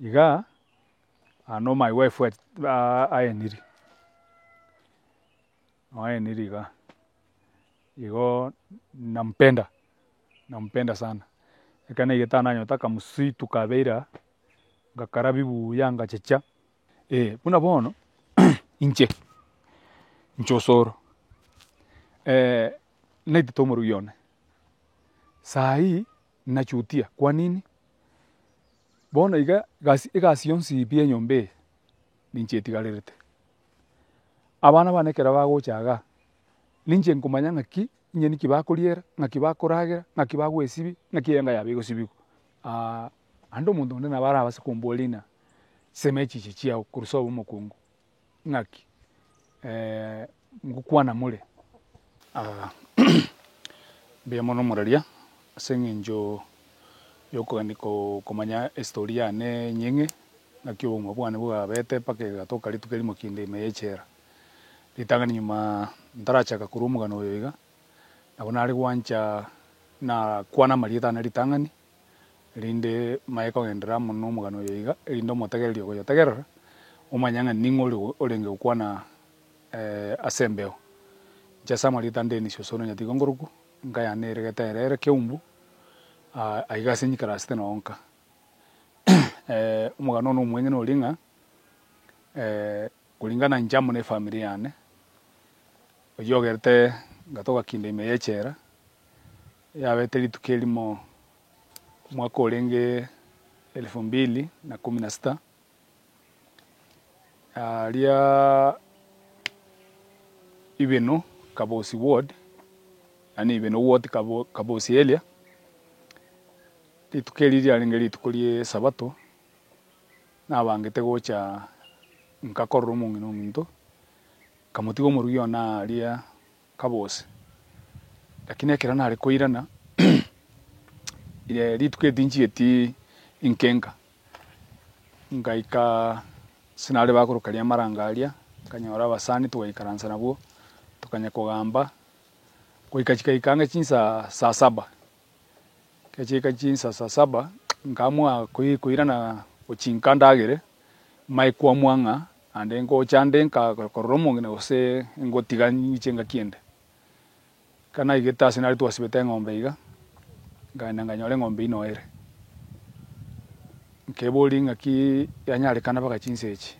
Igaa, no my wife aeniri, aeniri igaa, igo nampenda, nampenda sana. Ekero naigete nanyora akamsitu kabeire aa, ngakarabia buuya ngachecha, eh. Buna bono, inche, inche osoro, naitete omorogi one, saii nachutia kwa nini? Bono iga gasi egasi yonsi pi ya enyomba eye, ninche etigarerete. Abana bane ekero bagocha igaa, ninche nkomanya ng'aki, onye niki bakoriera, ng'aki bakoragera, ng'aki bagoesibia, ng'aki eyanga yabo egosibigwa. Naende omonto onde nabo arabase komboria ng'a chisemi echi echi chiago korwa sobo omokungu, ng'aki ngokwana more? Mbuya mono omoraria ase eng'encho ya okogani ko komanya estory yane enyeng'e, ng'aki obogima bwane bwabete mpaka egatoka rituko erimo kinde ime ya echela. Ritang'ani nyuma ntarachaka korwa omogano oyo iga, nabo nare gwancha nakwana amarieta ane ritang'ani, erinde manye kogenderera amo na omogano oyo iga, erinde omotegereri okoyotegerera, omanye ng'a ning'o ore orenge gokwana ase embeo. Inche ase amarieta ande Dennis Osoro Nyatigo nkorokwa, enka yane ere Getere ere Keumbu, aiga ase nyikarasete noo nka. Omogano one omweng'e noria ng'a Kulingana inche amo na efamiri yane, oyio ogerete ngatoka kinde ime y'echela, yabete rituko erimo omwaka orenge elfu mbili na kumi na sita, aria Ibeno Kabosi ward, yaani Ibeno ward Kabo Kabosi area, rituko erio riarenge rituko ria esabato. Nabangete gocha nkakorora omong'ina ominto, nkamotiga omorugi one aria kabose. Lakini ekero nare koirana, rituko eri tinchieti inke nka, ngaika ase nare bakoroka riamaranga aria, nkanyora abasani togaikaransa nabwo, tokanya kogamba, goika chikaika ang'e chinsa saa saba. Ekechiika chinsa saa saba, nkaamua koirana gochia nka ndagere, manye koamua ng'a naende ngocha nde nka korora omong'ina gose ngotiga ng'iche ngaki ende. Ekero naigete ase nare twasibete eng'ombe iga, nkaenda nkanyora eng'ombe eywo noere. Nkeboria ng'aki yanyarekana mpaka chinsa echi,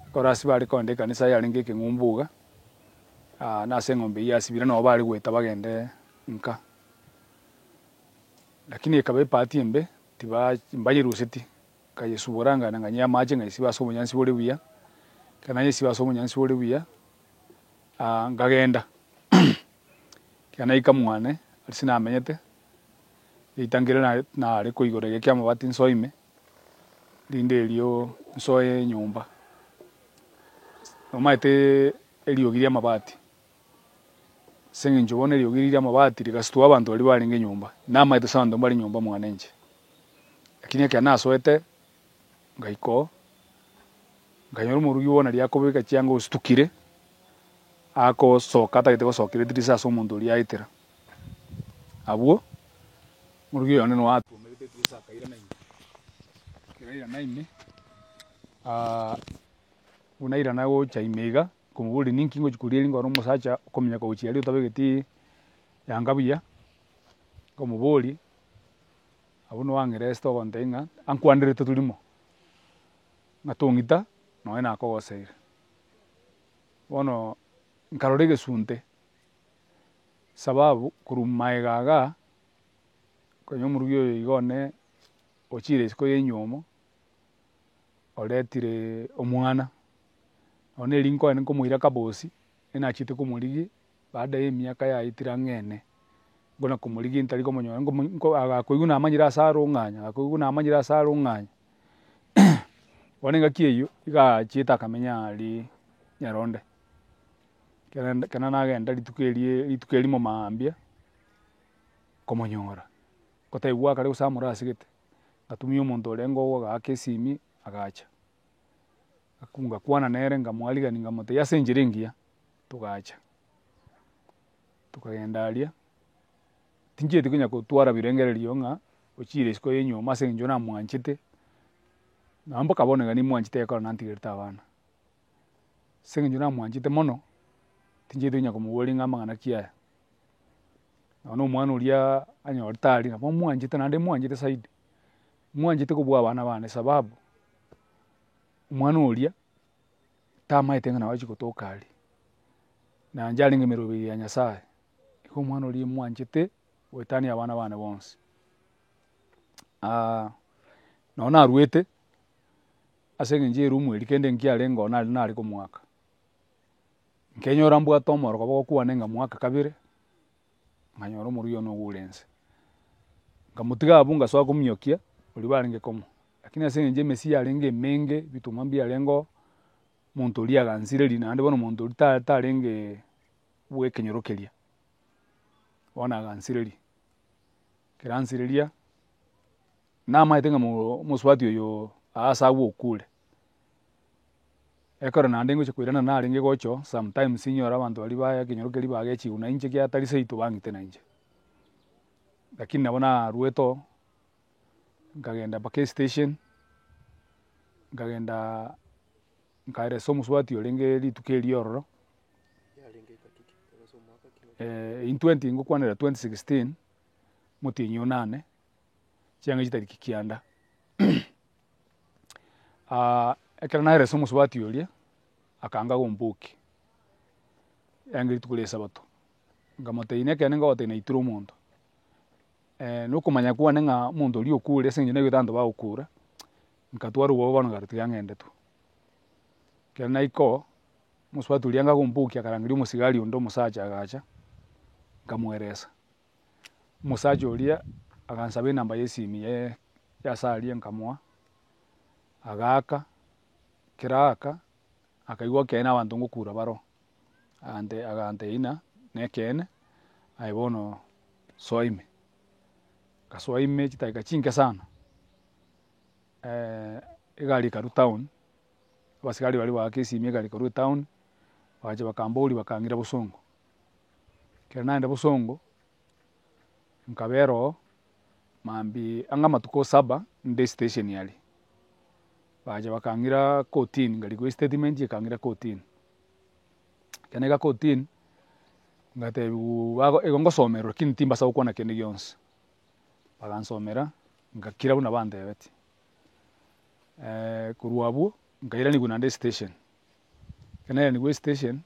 ekero ase bare kogenda ekanisa yarenge ekeng'umbu iga, na ase eng'ombe eywo yasibire nabo bare goeta bagende nka. Lakini ekaba ebahati embe, tiba mbayeruseti, nkayesubora nkagenda nkanyia amache nkayesiba ase obonyansi bore buya, ekero nayesiba ase obonyansi bore buya, nkagenda, ekero naika mwane ase namenyete, geita nkere nare nare koigora egeki amabati nsoe ime, rinde erio nsoe nyomba, nomaete eriogi ria amabati. Ase eng'encho bono eriogi riria ri'amabati rigasitwa abanto baria barenge nyomba, namaete ase abanto mbare nyomba mwane inche. Lakini ekero nasoete, ngaika oo, nkanyora omorugi bono aria akobeka chianga ositukire, akosoka atagete gosokera edirisa ase omonto oria aetera. Abwo, omorugi oyo one nigo atuomerete edirisa akairana ime, ekero airana ime, buna airana gocha ime iga. Nkomoboria, Ninki ngochia koria eri nkore omosacha okominyoka gochia aria otabegeti yanga buya? Nkomoboria, abwo nigo ang'ereste ogontebia ng'a ankwanerete torimo, ng'a tong'ita nonye nakogoseire. Bono nkarora egesunte, sababu korwa maega igaa, konya omorugi oyo iga one ochire isiko ya enywomo, oretire omwana. Nonya eri nkoenda nkomoira kabosi, enachiete komorigia baada ya emiaka yaetire ang'e ene, mbuna komorigia ntari komonyora nkomo nko agakoigwa namanyire ase are ong'anya, agakoigwa namanyire ase are ong'anya. Bono engaki eywo, iga achiete akamenya aria nyaronde, ekero ekero nagenda rituko erio rituko erimo maambia, komonyora, ngotebiwa akare gose amore asegete, ngatumia omonto orenge oo agaaka esimi, agacha. Ngakwana nere nkamwarigania nkamotebia ase enchera engiya, togacha, tokagenda aria, tinchieti konya kotwara birengererio ng'a ochire isiko ya enyomba ase eng'encho namwanchete. Nabo mpaka bono iga nimwanchete ekero nantigerete abana. Ase eng'encho namwanchete mono, tinchieti konya komoboria ng'a amang'ana ki aya. Nonya na omwana oria anyorete aria, nabo mwanchete naende mwanchete zaidi, mwanchete kobua abana bane sababu, omwana oria tamaete ng'a nabo achia gotoka aria, na inche arenge emeroberi ya Nyasaye, igo omwana oria mwanchete goetania abana bane bonsi. Nonye narwete, ase eng'encho ya erumu eria kende nkiarenge oo nare nare komoaka, nkenyora mbwate omoroko bogokwana ng'a mwaka kabere, nkanyora omoruya one ogure nse. Nkamotiga abwo ngasoa komiokia, oria barenge komo, lakini ase eng'encho emesi yarenge emenge, ebituma mbiarenge oo, omonto oria agansireria naende bono omonto oria ta tarenge bwa ekenyoro keria, bono agansireria, ekero ansireria, namaete ng'a mo omosubati oyo ase agwo okure. Ekero naende ngocha koirana narenge gocha oo, sometimes inyore abanto baria ba ekenyoro keria bagechigwa na inche ekiagera tari seito bang'ite na inche. Lakini nabo narwete oo, nkagenda mpaka estation, nkagendaa nkaeresa omosubati orenge rituko erio ororo, in twenty ngokwanera 2016, omotienyi o nane, chianga chitariki kianda. Ekero naeresa omosubati oria, akanga gombokia, riarenge rituko ria esabato, nkamotebia nekeene ngogotebia naitire omonto, na okomanya kwane ng'a omonto oria okure ase eng'encho naigwete abanto bagokura, nkatwara obwoba bono nkarora tiga ng'ende tu. Ekero naika oo, omosubati oria anga gombokia akarangeria omosigari onde omosacha agacha, nkamoeresa. Omosacha oria agansaba enamba ya esimi ya ase aria nkamoa, agaaka, ekero aaka, akaigwa ekeene abanto ngokura baroo, agante agantebia ng'a nekeene, aye bono soa ime. Nkasoa ime chidakika chinke sana, egari ekarwa town, abasigari baria baaka esimi egari ekarwa etown, bagacha bakamboria bakang'ira bosongo. Ekero naenda bosongo, nkabera oo, mambia ang'e amatuko saba, nde estation aria. Bagacha bakang'ira kotini, nkarikwa estatement ekang'ira kotini. Ekero naika kotini, ngatebiwa bago igo ngosomerwa lakini timbasa gokwana kende gionsi. Bagansomera, ngakira buna bantebetie. Korwa abwo, nkairanigwa naende estation. Ekero nairanigwa estation,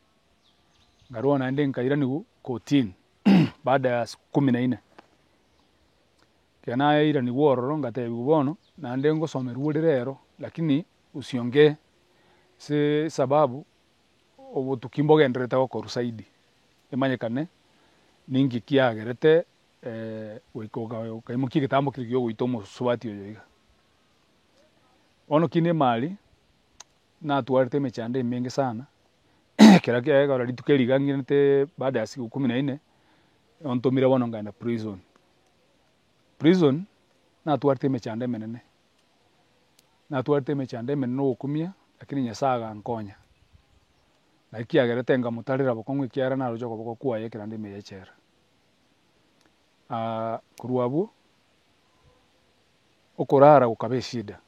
nkarwa naende nkairanigwa kotini baada ya siku kumi na nne. Ekero nairanigwa ororo ngatebiwa bono, naende ngosomerwa ore rero lakini usiongee ase esababu obotuki mbogendererete gokorwa zaidi, emanyekane ninki kiagerete goika okaimokia egetambo keria kia ogoita omosubati oyo iga. Bono kinde emari. Natwarete emechando emenge sana, ekero kiagera rituko eri iga ng'irete baada ya siku kumi na nne, ontomire bono nkaenda prison. Prison, natwarete emechando emenene, natwarete emechando emenene ogokumia, lakini Nyasaye agankonya. Naki kiagerete nkamotarera bokong'u ekiagera naroche okoboko kwaye ekero ande ime ya echela. Korwa abwo, okorara gokaba eshida.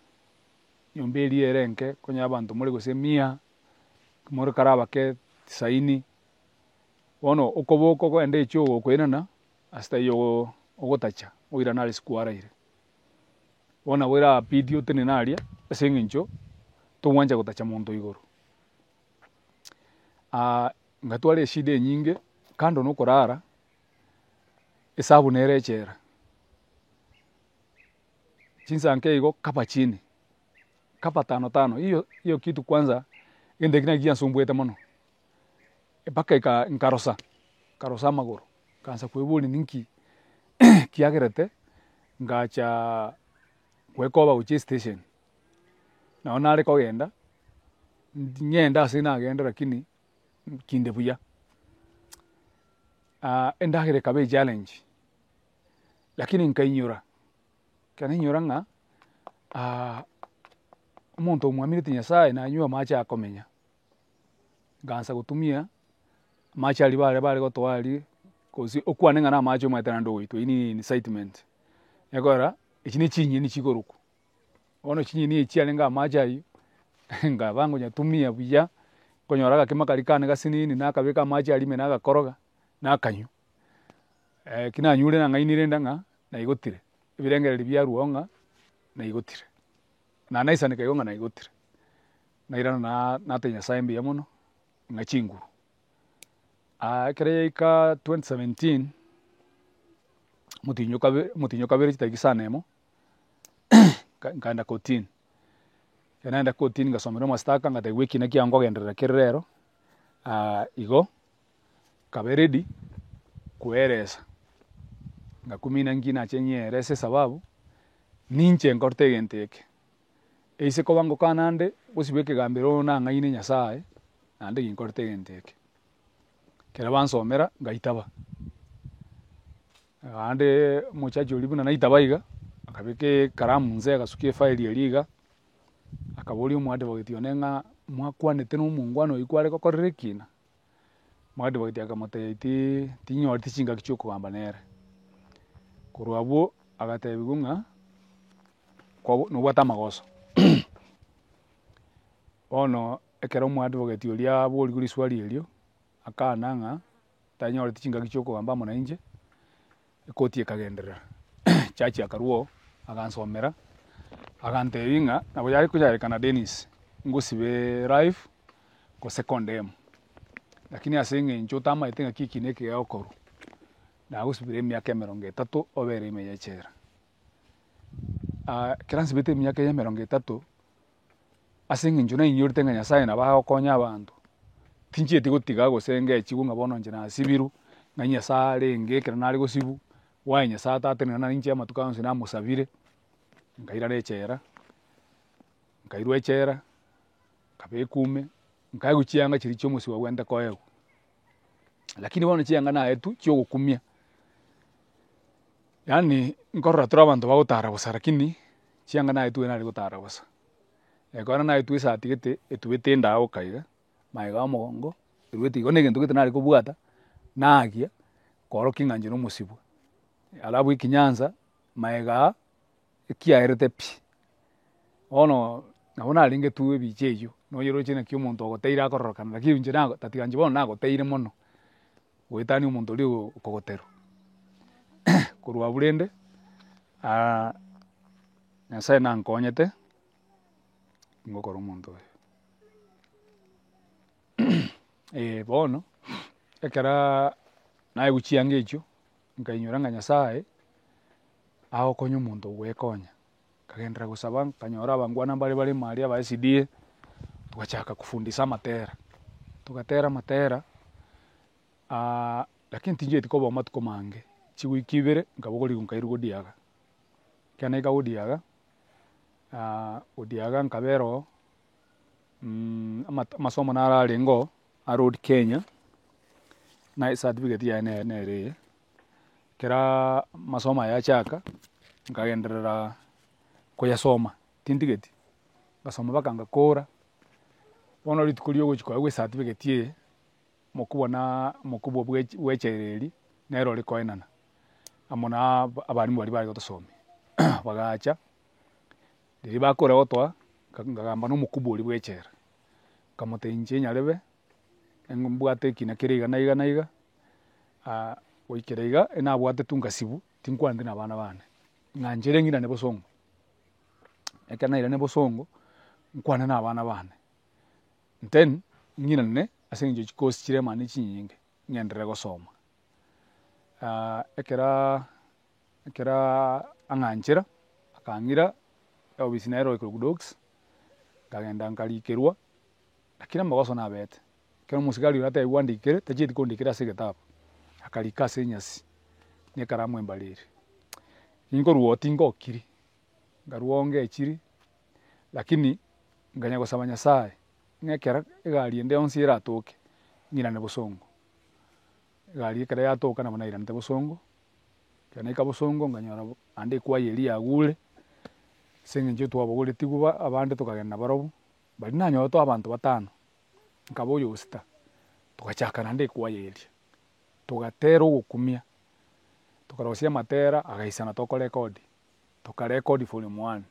Nyomba eria ere enke, konya abanto more gose mia, more kare abake tisaini, bono okoboka okogenda echoo gokoirana, ase taiyo ogotacha oirane are ase kwaraire. Bono nabo erabidi otenene aria, ase eng'encho togwancha gotacha monto igoro. Ngatwara eshida enyinge, kando na okorara, esabu nere echela. Chinsa nke igo kapa chini, kapa tano tano, hiyo hiyo kitu kwanza, egento ekio naki giansumbuete mono, mpaka eka nkarosa, nkarosa amagoro, nkaansa koeboria ninki kiagerete ngacha goekoba gochia estation. Nabo nare kogenda, ng'ende ase nagenda lakini kinde buya. Endagera ekaba echallenge. Lakini nkainyora, ekero nainyora ng'a omonto omwamineti Nyasaye nanywe amache akomenya, nkaansa gotumia amache aria bare bare gotoa aria, gose okwane ng'a na amache omanyete naende ogoitwa, eywo ni incitement, ekogera echi ne chinyeni chikorokwa. Bono chinyeni echi chiarenge amache aywo, nkaba nkonyatumia buya, nkonyora agakima karia kane gasinini nakabeka amache aria ime nagakoroga, nakanywa. Eki nanyure nang'ainire rende ng'a naigotire, ebirengererio biarwa oo ng'a naigotire. Na naisaneka igo ng'a naigotire. Nairana na natebia Nyasaye mbuya mono, ng'a chinguru. Ekero yaika 2017, omotienyi o kabe omotienyi o kabere chitariki isano na emo, nkaenda kotini. Ekero naenda kotini ngasomera omositaka ngatebigwa ekina kiago nkogenderera kere rero, igo, nkabe ready koeresa, ngakumina nki nache nyierese esababu, ninche nkorete egento eke. Eise koba ngokana nde, gosibwa ekegambero oo nang'aine Nyasaye, naende ginkorete egento eke. Ekero bansomera, ngaitaba. Naende omochache oria buna naitaba iga, akabeka ekaramu nse agasukia efaili eria iga, akaboria omoadvocate one ng'a mwakwanete na omongwana oywo kware gokorera ekina? Omoadvocate akamotebia tii tinyoreti chingaki chia okogamba nere. Korwa abwo agatebiwa ng'a kwabo nobwate amagoso. Bono ekero omoadvocate oria aborigwe riswali erio, akana ng'a tanyoreti chingaki chia okogamba amo nainche, ekoti ekagenderera. Chachi akarwa oo, agansomera, agantebia ng'a nabo yare konyarekana Dennis, ngosibe life gose condemn, lakini ase eng'encho otamaete ng'aki ekina eke gegokorwa, nagosibire emiaka emerongo etato obere ime ya echela. Ekero nsibete emiaka eye emerongo etato, ase eng'encho nainyorete ng'a Nyasaye nabo agokonya abanto, tinchieti gotiga gose ngechigwe ng'a bono inche nasibirwe, ng'a Nyasaye arenge ekero nare gosibwa, why Nyasaye atatenena na inche amatuko aya onsi namosabire, nkairana echela, nkairwa echela, nkabekwa ime, nkaegwa chianga chiria chia omosibwa abwenerete koegwa. Lakini bono chianga naetwe chia ogokumia, yaani nkorora tore abanto bagotara bosa lakini chianga naetwe nare gotara bosa. Ekero naetwe esati gete etubete endaoka iga, magega ya omogongo, eruete igo na egento gete nare kobwata, nagia koorokia ng'a inche na omosibwa. Alafu ekinyansa, magega aa, ekiaerete pi. Bono nabo narenge tu ebicha eywo, nonye roche naki omonto ogoteire akororokana lakini inche nago tatiga inche bono nagoteire mono, goetania omonto oria okogoterwa. Korwa abwo rende, Nyasaye nankonyete, ngokora omonto oyo. Bono, ekerooo naigwa chianga echio, nkainyora ng'a Nyasaye, agokonya omonto ogwekonya. Nkagenderera gosaba, nkanyora abangwana mbare bare ime aria aba SDA, togachaka kofundisa amatera, togatera amatera, lakini tinchieti koba amatuko mange, chiwiki ibere nkabogorigwa nkairwa godiaga. Ekero naika godiaga, godiaga nkabera oo, amasomo naro arenge oo, a Road Kenya, na ecertificate yaye nere nere eye. Ekeraa amasomo aya achaka, nkagenderera koyasoma, tintigeti, ngasoma mpaka ngakora, bono rituko ria ogochi koegwa ecertificate eye, omokubwa na omokubwa bwa bwa echela eria, nere ore koenana, amo na abalimu baria bare gotosomia, bagacha, riria bakora gotoa, nkagamba na omokubwa oria bwa echela, nkamotebia inche nyarebe, mbwate ekina kere iga na iga na iga. Goikera iga nabwate nkasibwa, tinkwaneti na abana bane, ng'a nchere ng'irane bosongo. Ekero nairane bosongo, nkwane na abana bane, then ng'irane ase eng'encho chikosi chire mani chinyinge, ng'enderere gosoma. Ekerooo ekerooo ang'anchera, akang'ira eofisi nere ekorokwa docs, nkagenda nkarikerwa, lakini amagoso nabete. Ekero omosigari oria atebiwa andikere, tachieti kondikera ase egetabu, akarika ase enyasi, na ekaramu embariri. Ninkorwa oo tingokiri, nkarwa oo ngechiri, lakini nkanya gosaba Nyasaye, ng'a ekero egari ende yonsi eratoke, ng'irane bosongo. Egari ekero yatoka nabo nairanete bosongo, ekero naika bosongo nkanyora naende ekwaya eria yagure, ase eng'encho twabogoretigwe ba abande tokagenda nabarobwo, baria nanyorete abanto batano. Nkaba oyosita, togachaka naende ekwaya eria, togatera ogokumia, tokarosia amatera agaisana tokorekodi, tokarekodi volume one.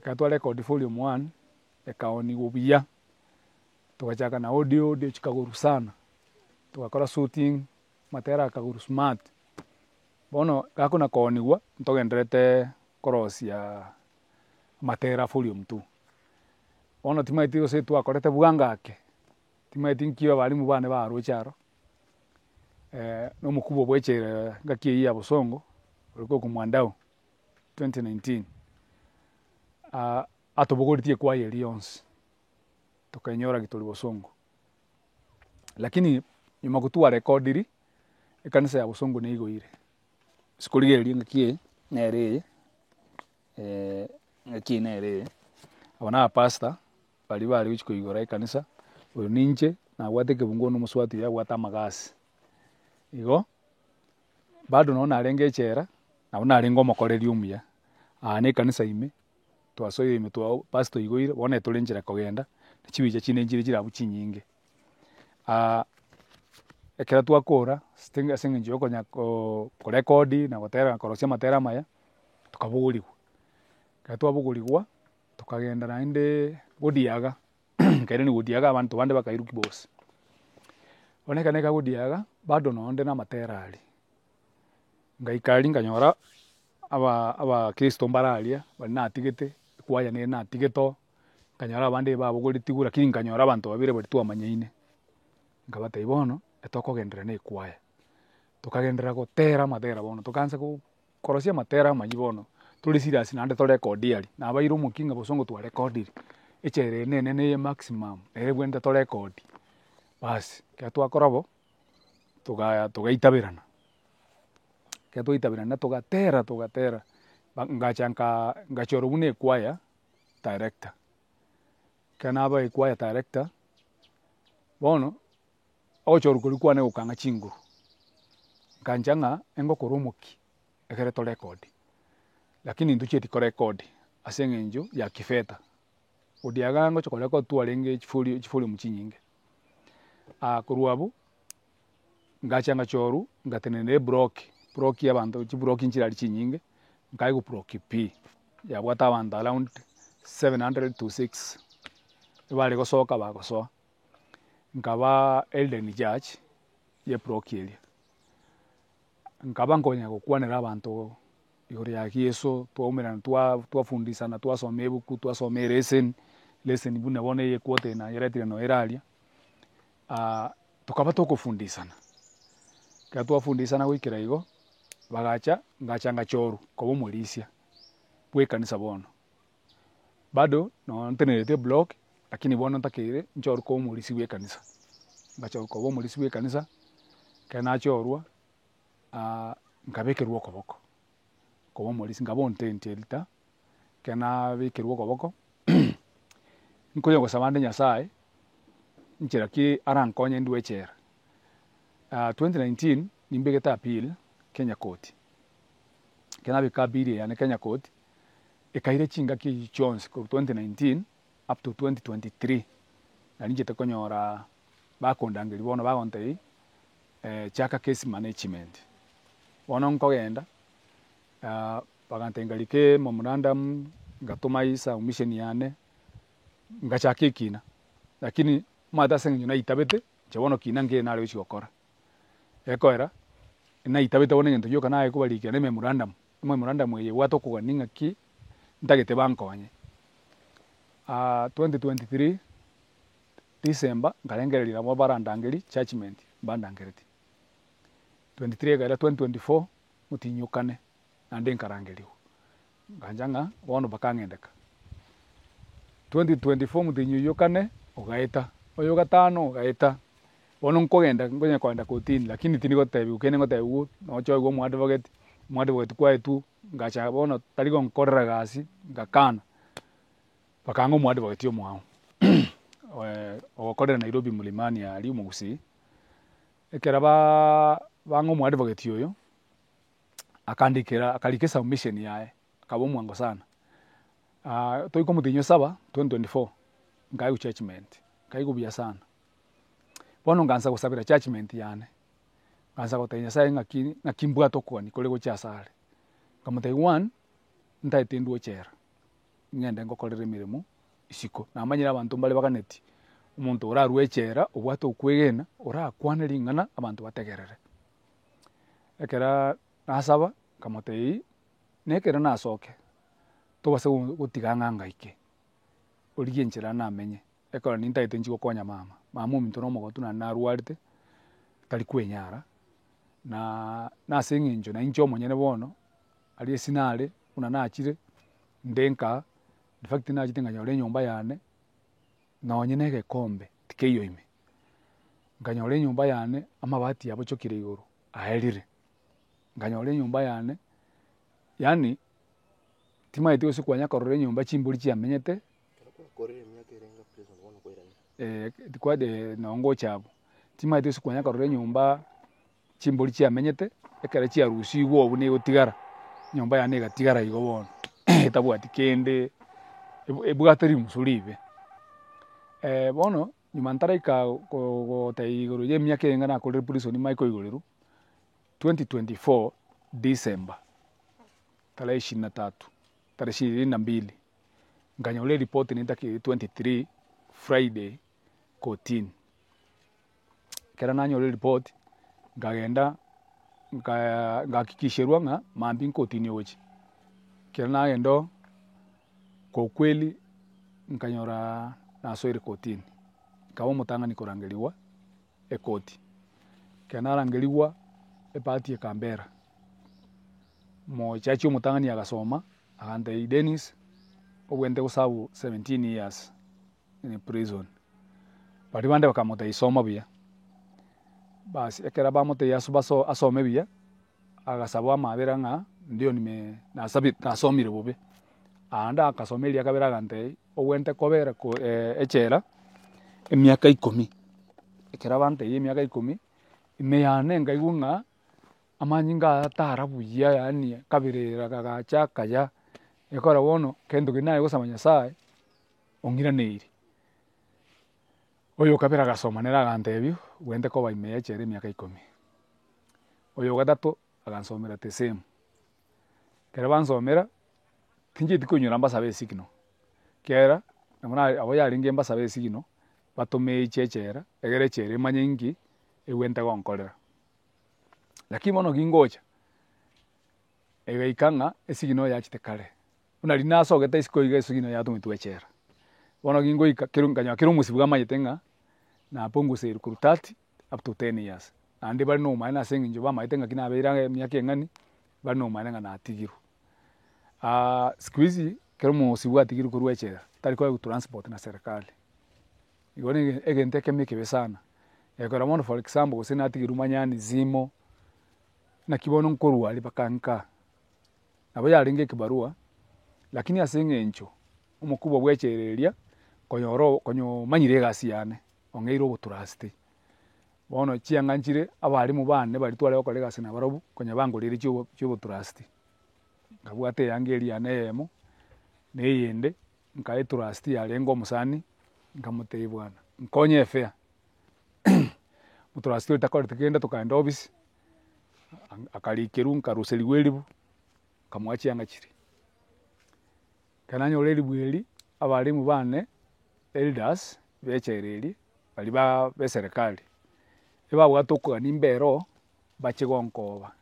Ekero twarecordi volume one, ekaonigwa buya, togachaka na audio, audio chikagorwa sana, togakora shooting, amatera akagorwa smart. Bono gakona koonigwa, ntogenderete korosia amatera volume two. Bono timanyeti gose twakorete bwango ake, timanyeti nki abalimu bane baroche aro, na omokubwa bwa echela engaki eywo ya bosongo, ore korokwa Mwandau 2019, atobogoretie ekwaya eria yonsi, tokenyora gitori bosongo. Lakini nyuma gotwarecordiri, ekanisa ya bosongo neigoire, ase korigereria engaki eye, nere eye engaki eye nere eye, aba na abapastor, baria bare gochia koigora ekanisa, oyo ninche, nabwate ekebunguo na omosubati oyo abwate amagasi. Igo, bado nonye narenge echela, nabo narenge omokoreri omuya, aa na ekanisa ime, twasoire ime twa pastor oigoire, bono etore nchera kogenda, na chibicha chinde nchire chire abwo chinyinge. Ekero twakora ase ase eng'encho ya okonya koo korekodi na gotera na korosia amatera amaya, tokabogorigwa. Ekero twabogorigwa, tokagenda naende godiaga, nkairani godiaga abanto bande bakairwa kibos. Bono ekero naika godiaga, bado nonde na amatera aria, ngaika aria nkanyora aba abakristo mbare aria, baria natigete, ekwaya nere natigete oo, nkanyora abande babogoretigwe lakini nkanyora abanto babere baria twamanyaine, nkabatebia bono, etokogenderera na ekwaya. Tokagenderera gotera amatera bono, tokaansa ko korosia amatera amayia bono, tore serious naende torekodi aria, nabaire omokia ng'a bosongo twarekodire, echela eye nenene eye maximum, nere ebwenerete torekodi, baas, ekero twakora bo, togaa togaitaberana, ekero twaitaberana togatera togatera, ba ngacha nkaa ngachorwa buna ekwaya director, ekero naba ekwaya director, bono, ogochorwa koria kwane gokang'a chinguru, nkancha ng'a engokora omokia ekere torekodi, lakini ntochieti korekodi ase eng'encho ya kifedha, odiaga ngocha korekodi twarenge chifori chiforiumu chinyinge. Korwa abwo, ngacha ngachorwa ngatenenera eblock, block ya abanto chiblock nchire aria chinyinge, nkaigwa block pi, yabwate abanto around 700 to 6, ebare gosoka bagosoa. Nkaba elder in charge ya eblock eria, nkaba nkonya gokwanera abanto igoro ya yeso, twaumerana twa twafundisana twasoma ebuku twasoma elesson, lesson buna bono eye equota eye nayeretire noyo ere aria, tokaba tokofundisana. Ekero twafundisana goikera igo, bagacha ngacha ngachorwa koba omorisia bwa ekanisa bono. Bado nonye ntenerete eblock, lakini bono ntakeire nchorwe koba omorisia bwa ekanisa. Ngachorwa koba omorisia bwa ekanisa, ekero nachorwa. nkabekerwa okoboko koba omorisia, nkaba ontentielita, ekero nabekerwa okoboko, nkonya gosaba ande Nyasaye, nchera ki arankonye ndwe echela. 2019 nimbegete appeal Kenya court, ekero nabeka appeal eye yane Kenya court, ekaira chingaki echio chionsi korwa 2019 up to 2023, nari nchete konyora bakondangeria bono bagontebia. Chaka case management. Bono nkogenda, bagantebia ngarike memorandum, ngatoma esubmission yane, ngachaka ekina, lakini omanyete ase eng'encho naitabete, inche bono kina nkere nare gochia gokora. Gekoera, naitabete bono egento gioka naye kobarikera ne memorandum, ememorandum eye ebwate okogania ng'aki, ntagete bankonye. 2023. December nkarengereria nabo barandangerie judgement mbandangeretie. 23 ekaira 2024 motinyokane naende nkarangerigwa, nkancha ng'a bono bakang'endeka. 2024 motinyi oyio kane ogaeta, oyo gatano ogaeta, bono nkogenda nkonya kogenda kotini lakini tindi gotebiwa kende ngotebiwa nochoigwe omoadvocate, omoadvocate kwaetwe, ngacha bono tari gonkorera gasi ngakana. Bakang'a omoadvocate omwao ogokorera Nairobi Mlimani aria omogusii, ekero baa bang'a omoadvocate oyo, akandikera akarika esubmission yaye, akaba omwango sana. Toika omotienyi o saba 2024, nkaigwa judgement, nkaigwa buya sana. Bono nkaansa gosabera judgement yane, nkaansa gotebia Nyasaye ng'aki ng'aki mbwate okogania kore gochia asare. Nkamotebia one, ntaete ndwe echela. ng'ende ngokorere emeremo isiko. Namanyire abanto mbare baganeti, omonto orarwe echela obwate okwegena, orakwane ring'ana abanto bategerere. Ekeraa nasaba, nkamotebia na ekero nasoke, tobasa gotiga ng'a ngaike, origie enchera namenye, ekero nintagete nchi gokonya mama, mama ominto na omogotu naende narwarete, tari kwenyara, naaa na ase eng'encho na inche omonyene bono, aria ase nare, buna nachire, nde nkaa, in fact nachete nkanyora enyomba yane, nonye na egekombe tikeiyo ime, nkanyora enyomba yane, amabati abochokire igoro, aerire, nkanyora enyomba yane, yaani timanyeti gose kwanya korora enyomba chimbori chiamenyete. Ekero kwakorire emiaka erenge prison bono kwairanire. Tikwade noo ngocha abwo, timanyeti gose kwanya korora enyomba chimbori chiamenyete, ekero chiarusigwe obwo nigo egotigara, enyomba yane egatigara igo bono, etabwati kende, ebwate rimusu ribe. Bono, nyuma ntaraika ko- gotebia igoro ya emiaka eye nakorire prison nimanye koigorerwa, 2024 December, tarehe ishirini na tatu, tarehe ishirini na mbili, nkanyora eripoti nintakeire 23 Friday kotini. Ekero nanyora eripoti, nkagenda nkaaa nkahakikisherwa ng'a mambia nkotini ogochia. Ekero nagenda oo, kwa ukweli nkanyoraa nasoire kotini, nkaba omotang'ani korangeriwa ekoti. Ekero narangeriwa, ebahati ekambera, omojaji omotang'ani agasoma, agantebia Dennis, obwenerete goserve 17 years in prison. Baria bande bakamotebia soma buya, bas ekero bamotebia aso baso asome buya, agasaba amabera ng'a ndio nime nasabi nasomire bobe. Aande akasoma eria kabere agantebia, obwenerete kobera ko echela emiaka ikomi. Ekero bantebia emiaka ikomi, ime yane nkaigwa ng'a amanyinga aya tara buya yaani akaberera gagacha akaya, ekero bono kento keria naye gosaba nyasaye, ong'iraneirie. Oyo okabere agasoma nere agantebia, obwenerete koba ime ya echela emiaka ikomi. Oyo ogatato agansomera the same. Ekero bansomera, tinchieti koinyora mbasabe esignal, ekiagera nabo na abo yarenge mbasabe esignal, batome echi echela, egere echela emanye inki, ebwenerete gonkorera. Lakini bono gingocha, egaika ng'a esignal yachete kare, buna riria nasogete isiko iga esignal yatometwe echela. Bono gingoika kero nkanyora kera omosibwa amanyete ng'a napunguserwe korwa 30 up to 10 years. Naende bare nobomaene ase eng'encho bamaete ng'aki nabeire ang'e emiaka eng'ani, bare nobomaene ng'a natigirwe. Siku hizi ekero omosibwa atigirwe korwa echela, tari koegwa transport na serikali. Igo na egento ekemo ekebe sana, ekero bono for example gose natigirwe manyani zimo, naki bono nkorwa aria mpaka nkaa, nabo yarenge ekibarua, lakini ase eng'encho omokubwa bwa echela eria, konyora o konya omanyire egasi yane, ong'eire obotrasti. Bono chianga nchire abalimu bane baria tware gokora egasi nabarobwo, konya bangoreire chiobo chiobotrasti. Nkabwata eyanga eria yane eyemo, na eyende, nkaa etrasti yarenge omosani, nkamotebia bwana, nkonye efare, omotrasti oria takoreti kende tokaenda ofisi, akarikerwa nkaruseriwa eribu, nkamoa chianga chiria. Ekero nanyora eribu eria, abalimu bane, elders, ba echela eria, baria ba ba eserekari, ebabwate okogania mbere oo, bache gonkoba,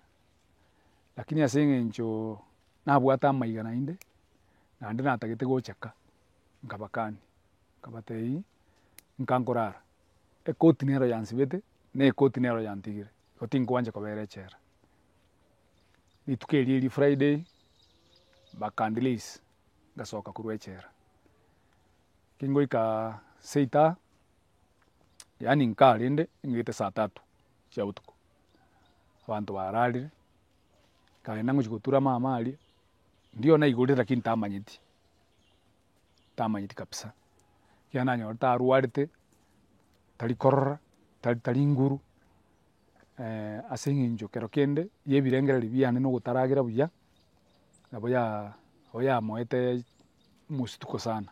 lakini ase eng'encho nabwate amaiga naende, naende natagete gocha ka, nkabakania, nkabatebia, nka nkorara, ekoti nero yansibete, na ekoti nero yantigire, igo tinkoancha kobera echela. Rituko erio eria Friday, bakanrelease, ngasoka korwa echela. Kingoika seita, yaani nkaa rende, ng'ete saa tatu chia botuko, abanto bararire, nkagenda ngochia gotura mama aria, ndio naigorire lakini tamanyeti, tamanyeti kabisa, ekiagera nanyorete arwarete, tari korora, tari tari nguru, ase eng'encho kero kende, ya ebirengererio biane na ogotaragera buya, nabo ya nabo yamoete omosituko sana.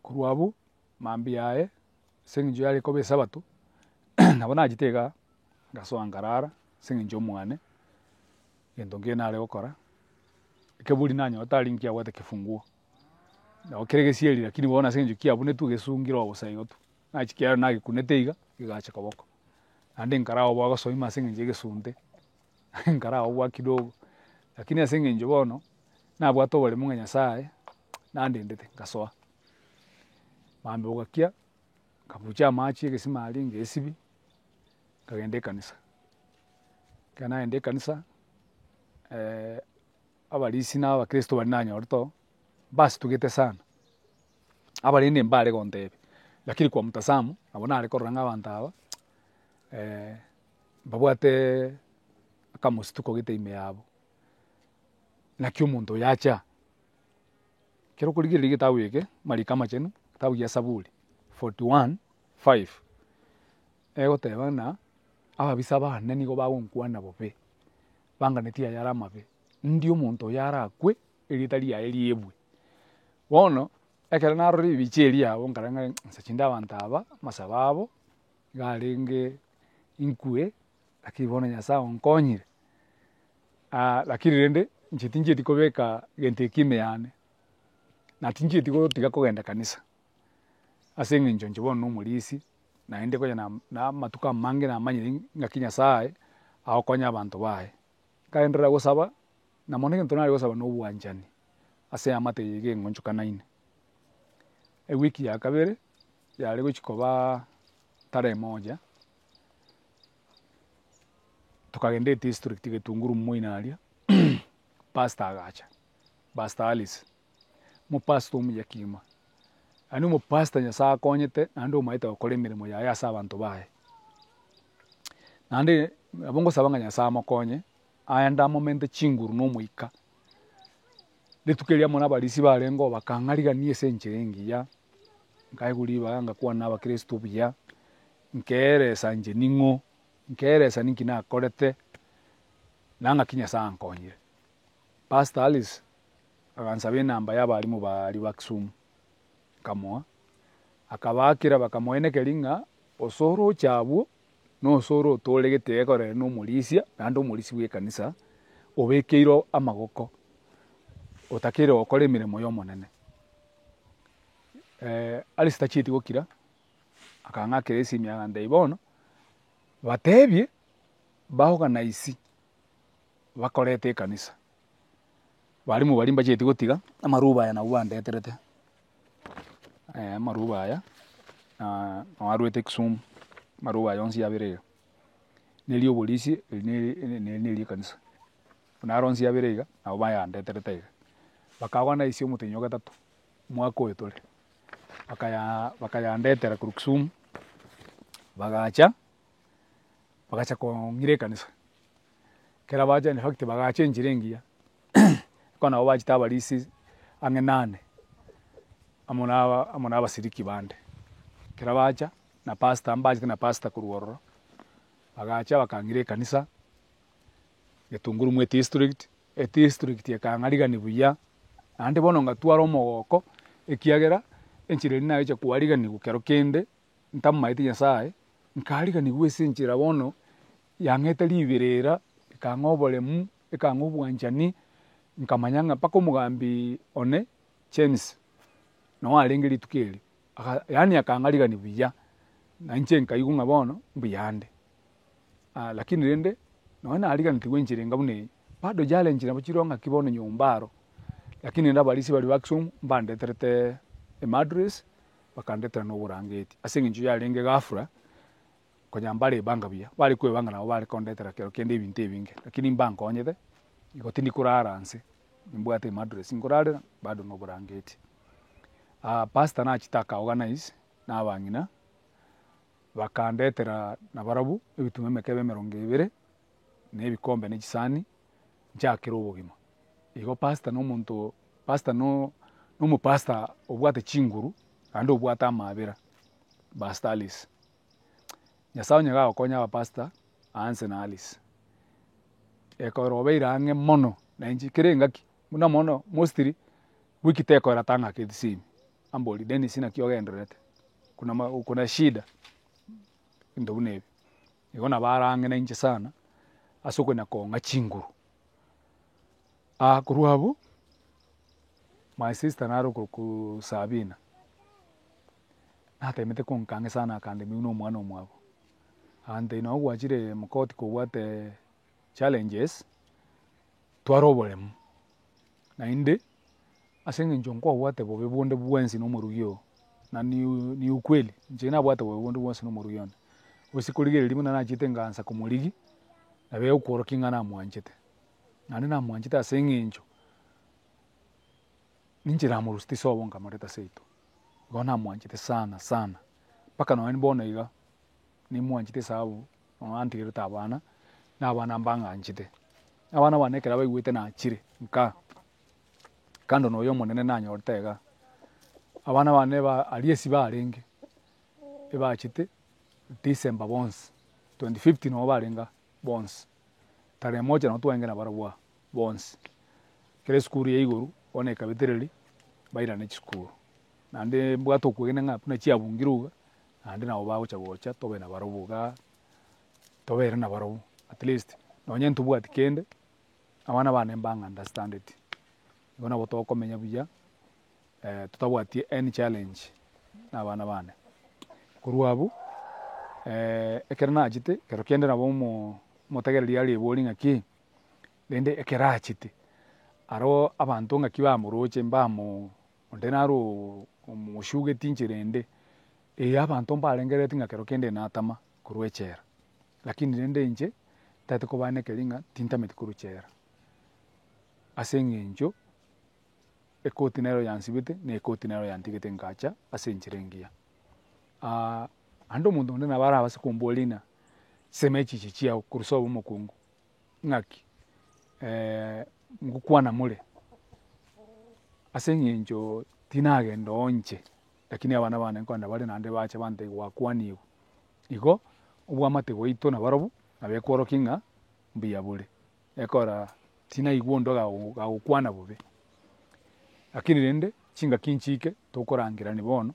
Korwa abwo, mambia yaye, ase eng'encho yare koba esabato, nabo nachete igaa, ngasoa nkarara, ase eng'encho omwane, egento nkeiyo nare gokora. Ekeburi nanyorete aria nkiabwate kefunguo, nabo kere gesieri lakini bono ase eng'encho kiabunetwe gesungire oo bosa igo tu. Nachia kiarora nagekunete iga, kegacha koboko. Naende nkaraoboa gosoa ime ase eng'encho ya egesunte, nkaraoboa kidogo, lakini ase eng'encho bono, nabwate oboremu ng'a Nyasaye, nandendete nkasoa. Mambia bogakia, nkabucha amache egesima aria ngesibia, nkagenda ekanisa. Ekero nagenda ekanisa, abarisia na abakristo baria nanyorete oo, mbasitugete sana, abarende mbare gontebia, lakini kwa mtazamo, nabo nare korora ng'a abanto aba mbabwate akamosituko gete ime yabo, naki omonto oyo acha aa. Ekero okorigereria egetabu eke, amariko amachenu, egetabu gia Saburi 41:5, egoteba ng'a ababisa bane nigo bagonkwana bobe, banganetie ayare amabe, ndi omonto oyo arakwe, erieta riaye riebwe. Bono, ekero narora ebicha eria yabo nkarora ng'a inse chinde abanto aba, amasabo abo, iga arenge inkwe, lakini bono Nyasaye onkonyire. Lakini rende, inche tinchieti kobeka gento eke ime yane, na tinchieti gotiga kogenda kanisa, ase eng'encho inche bono na omorisia, naende konya na na amatuko amange namanyire ng'aki Nyasaye agokonya abanto baye. Nkagenderera gosaba, na mono egento nare gosaba na obwanchani, ase eamate eye iga eng'onchokanaine. Ewiki ya kabere, yare gochia kobaa tarehe moja. Tokagenda edistrict Getunguru moino aria, pastor agacha, pastor Alice, omopastor omuya kegima, yaani omopastor Nyasaye akonyete naende omaete gokora emeremo yaye ase abanto baye. Naende nabo ngosaba ng'a Nyasaye amokonye, aende amomente chinguru na omoika, rituko erio amo na abarisia barenge bakang'arigania ase enchera engiya, nkaegwa ribaga ngakwana na abakristo buya. Nkeeresa inche ning'o, nkeeresa ninki nakorete, na ng'aki Nyasae ankonyire. Pastor Alice agansaba enamba ya abalimu baria ba Kisumu, nkamoa, akabaakera bakamoenekeria ng'a osoro oche abwo, na osoro otoregete ekorere na omorisia, naende omorisia bwa ekanisa, obekeirwe amagoko, otakeire gokora emeremo ya omonene. Alice tachieti gokira. Akang'akera esimi agantebia bono, batebie baorganize bakorete ekanisa. Barimu baria mbachieti gotiga, amaruba aya nabwo bandeterete, amaruba aya nabo arwete Kisumu, amaruba aya onsi abere iga, na eria oborisia eri na eria ekanisa. Buna aro onsi abere iga, nabo bayandeterete iga. Bakaorganize omotenyi o gatato, omwaka oyo tore. Bakaya bakayandetera korwa Kisumu, bagacha, bagacha kong'ira ekanisa. Ekero bacha in fact bagacha enchera engiya, ekero nabo bachete abarisia ang'e nane, amo na aba amo na abasiriki bande. Ekero bacha, na pastor mbachete na pastor korwa ororo, bagacha bakang'ira ekanisa, Getunguru mwa edistrict, edistrict ekang'arigania buya, naende bono ngatwara omogoko, ekiagera enchera eria nagocha kwariganiwa kero kende, ntamomaeti Nyasaye, nkariganiwa ase enchera bono yang'ete riberera, ekang'a oboremu, ekang'a obwanchani, nkamanya ng'a mpaka omogambi one James, noo arenge rituko erio, aka yaani akang'arigania buya, na inche nkaigwa ng'a bono mbuyande. Lakini rende, nonya nariganetigwe enchera enga buna eye, bado challenge nabo chiroo ng'aki bono nyomba aro, lakini rende abarisia baria ba Kisumu mbandeterete emattress, bakandetera na oborangeti, ase eng'encho yarenge ghafla, konya mbarebanga buya, bare kwebanga nabo bare kondetera kero kende ebinto ebinge, lakini mbankonyete, igo tindi korara nse, nimbwate emattress nkorarera, bado na oborangeti. Pastor nachete aka organize, na abang'ina. Bakandetera nabarabwo ebituma emekebe emerongo ebere, na ebikombe ne chisani, nchakere obogima. Igo pastor na omonto, pastor no na omopastor obwate chinguru, naende obwate amaabera, Pastor Alice. Nyasaye onye gagokonya abapastor, aanse na Alice. Ekero obeire ang'e mono, na inche kera engaki, buna mono mostly, wiki tekoera tang'aketi simi. Ambori Dennis naki ogendererete, kuna ma kuna shida, ebinto buna ebi. Igo nabo arang'e nainche sana, ase okonya kong'a chinguru. Korwa abwo. My sister nare okorokwa Sabina, natemete konka ang'e sana akandemia buna omwana omwabo. Agantebia nonye gwachire mokoti kobwate challenges, twara oboremu, naende ase eng'encho nkwabwate bobe bonde bwensi na omorugi oo, na ni ni ukweli, inche nabwate bobe bonde bwonsi na omorugi one. Gose korigereria buna nachete nkaansa komorigia, nabo egokworokia ng'a namwanchete, naende namwanchete ase eng'encho ninche namorusetie sobo nkamoreta seito, igo namwanchete sana sana, mpaka nonye bono iga, nimwanchete esababu nonya antigerete abana, na abana mbang'anchete. Abana bane ekero baigwete nachire nka, kando na oyo omonene nanyorete igaa, abana bane ba aria ase barenge, ebachete December bonsi, 25th nabo barenge aa bonsi, tarehe moja nabo twarenge nabarabwo aa bonsi. Ekero esukuru yaigorwa, bono ekabetereri, bairane chisukuru. Naende mbwate okwegena ng'a buna chiabungire iga, naende nabo bagocha gocha tobe nabarobwo igaa, tobere nabarobwo at least nonye ntobwati kende, abana bane mbang'a understandeti, igo nabo tokomenya buya totabwati any challenge na abana bane. Korwa abwo, ekero nachete, ekero kende nabo omo omotegereri arebori ng'aki, rende ekero achete, aro abanto ng'aki bamoroche mbamo onde naro omoshugeti inchera ende, eye abanto mbarengerereti ng'a kero kende natama korwa echela. Lakini rende inche, ntagete kobanekeria ng'a tintameti korwa chela, ase eng'encho ekoti nero yansibete, na ekoti nero yantigete ngacha ase enchera engiya. Naende omonto onde nabo arabase komboria ng'a chisemi echi echi chiago korwa sobo omokungu, ng'aki ngokwana more ase eng'encho tinagenda oo inche, lakini abana bane nkogenda bare naende bache bantebie gwakwanigwe. Igo, obwamate bwaito nabarobwo, nabo ekworokia ng'a mbuya bore, ekora tinaigwa onde gagokwana bobe. Lakini rende, chingaki nchiike tokorangerania bono,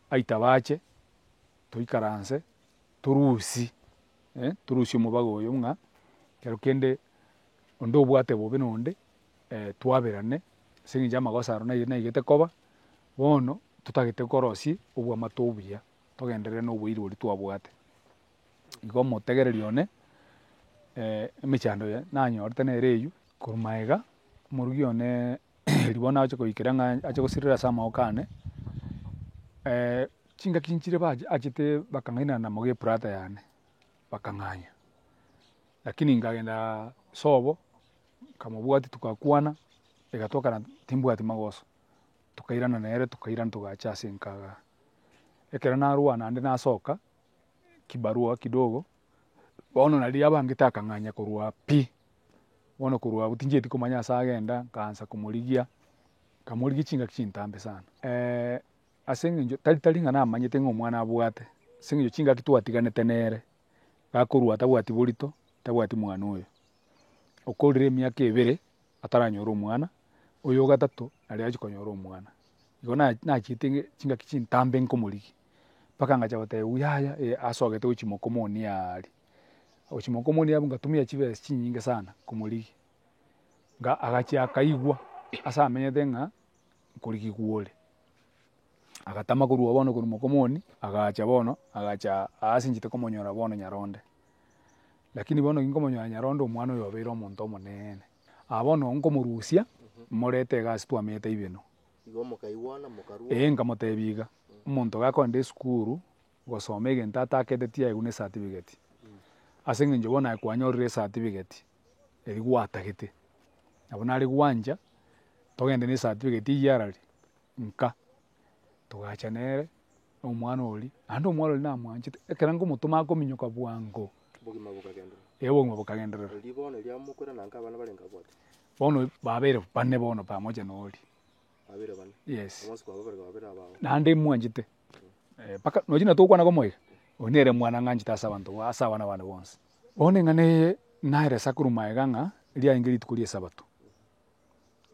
aita bache, toikaranse, torusie torusie omobaga oyo ng'a ekero kende onde obwate bobe na onde, twaberane ase eng'encho amagoso aro naigete koba, bono totagete korosia obwamate obuya. Togenderere noboiri boria twabwate. Igo omotegereri one, emechando eye nanyorete nere eywo, korwa magega, omorugi one riria bono agocha koikera ng'a ache gosirera ase amagoko ane, chingaki nchire bache achete bakang'ainana na moga ebrother yane, bakang'anya. Lakini nkagenda sobo, nkamobwatia togakwana, egatoka na timbwati magoso, tokairana nere tokairana togacha ase enka igaa. Ekero narwa naende nasoka, kibarua kidogo, bono naria abangete akang'anya korwa pi, bono korwa abwo tinchieti komanya ase agenda, nkaansa komorigia, nkamorigia chingaki chintambe sana. Ase eng'encho tari tari ng'a namanyete ng'a omwana abwate, ase eng'encho chingaki twatiganete nere, gakorwa atabwati borito, tabwati mwana oyo. Okorire emiaka ebere, ataranyora omwana, oyo ogatato naria achia konyora omwana. Igo na nachiete ng'a chingaki chintambe nkomorigia, mpaka ngacha gotebiwa yaya eh asogete gochia mokomoni aaria. Gochia mokomoni abwo ngatumia chibesa chinyinge sana komorigia, nga agachia akaigwa ase amenyete ng'a nkorigiwa ore. Agatama korwa bono korwa mokomoni, agacha bono, agacha ase inchete komonyora bono nyaronde. Lakini bono ginkomonyora nyaronde omwana oyo obeire omonto omoneene. Aa bono nkomorusia, morete iga ase twamenyete ibeno. Igo mokaigwana mokarua. Ee nkamotebia iga, omonto gakogenda esukuru, gosoma egento atakete tiaegwa na ecertificate, ase eng'encho bono aye kwanyorire ecertificate eria gwatagete, nabo nare gwancha, togende na ecertificate eywo arari, nka, togacha nere, na omwana oria, naende omwana oria namwanchete, ekero nkomotoma akominyoka bwango. Obogima bokagenderera. Ee obogima bokagenderera. Erio bono erio amokwera na nka abana barenge abwate. Bono babeire bane bono pamoja na oria. Babeire bane. Yes. Bonsi kwababarire babere abao. Naende mwanchete, mpaka nonya na togokwana komoiga, oyo nere mwana ng'anchete ase abanto ase abana bane bonsi. Bono eng'ana eye naeresa korwa magega ng'a riarenge rituko ria esabato,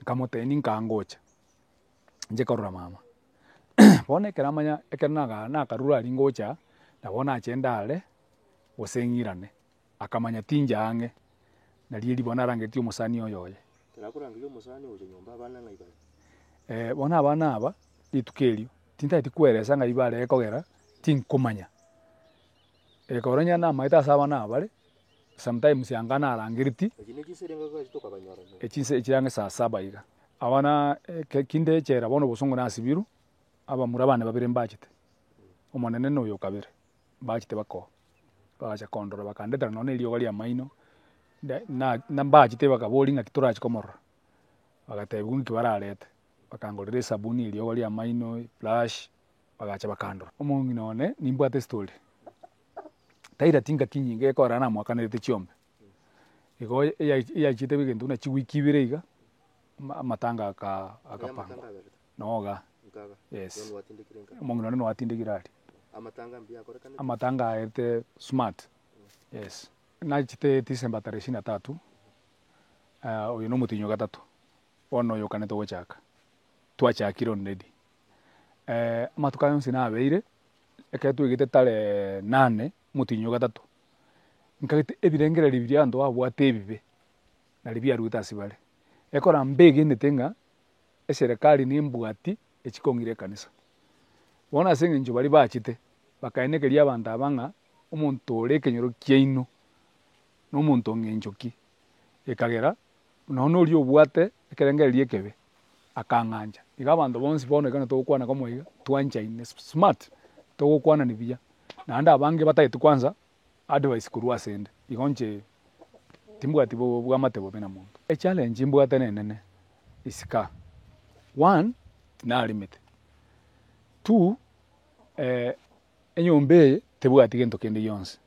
nkamotebia ninkangocha. Inche korora mama, bono ekero amanya ekero naga nakarure aria ngocha, nabo nache ndare, gose ng'irane, akamanya tincha ang'e, nario erio bono arangeretie omosani oyo oye. Ekero akorangeria omosani ogocha nyomba abana ng'ai bare? Bono abana aba, rituko erio, tintageti koeresa ng'ai barenge kogera, tinkomanya. Ekero onye namaete ase abana aba bare, sometimes anga narangereti, Echi ne chinsa erenga gachete okabanyora nyuma. echinsa echi ang'e saa saba iga. Abana eke kinde echela bono obosongo nasibirwe, abamura bane babere mbachete, omonene na oyo okabere, mbachete bakoa, bagacha kondora bakandetera nonye na eriogo ria amaino, na na mbachete bakaboria ng'aki torachi komorora. Bagatebiwa nki bararete, bakangorera esabuni, eriogo ria amaino, ebrush, bagacha bakandora. Omong'ina one nimbwate estory, taireti ngaki nyinge ekora namoakanerete chiombe, igo eyachete egento buna chiwiki ibere iga, amatanga aka akapangwa, noga, yes, omong'ina one nwatindekire aria. Amatanga aerete smart, yes. Nachete December tarehe ishirini na tatu, oyo na omotienyi o gatato, bono oyo okanete gochaka, twachakire already. Amatuko aya onsi nabeire, ekero twaigete tarehe nane, omotienyi o gatato, nkagete ebirengererio biria abanto babwate ebibe, nario biaruete ase bare. Ekora mbegenete ng'a eserekari nembwati echikong'ira ekanisa. Bono ase eng'encho baria bachete, bakaenekeria abanto aba ng'a omonto ore ekenyoro kiaino, na omonto ong'encho ki? Ekagera nonya noria obwate ekerengererio ekebe, akang'ancha. Iga abanto bonsi bono ekero togokwana komo iga, twanchaine smart, togokwanani buya, naende abange batagete kwanza advice korwa asende, igo inche timbwati bwamate bobe na monto. Echallenge mbwate nenene isiko aa, one, tinaremete, two, enyomba eye tebwati gento kende gionsi.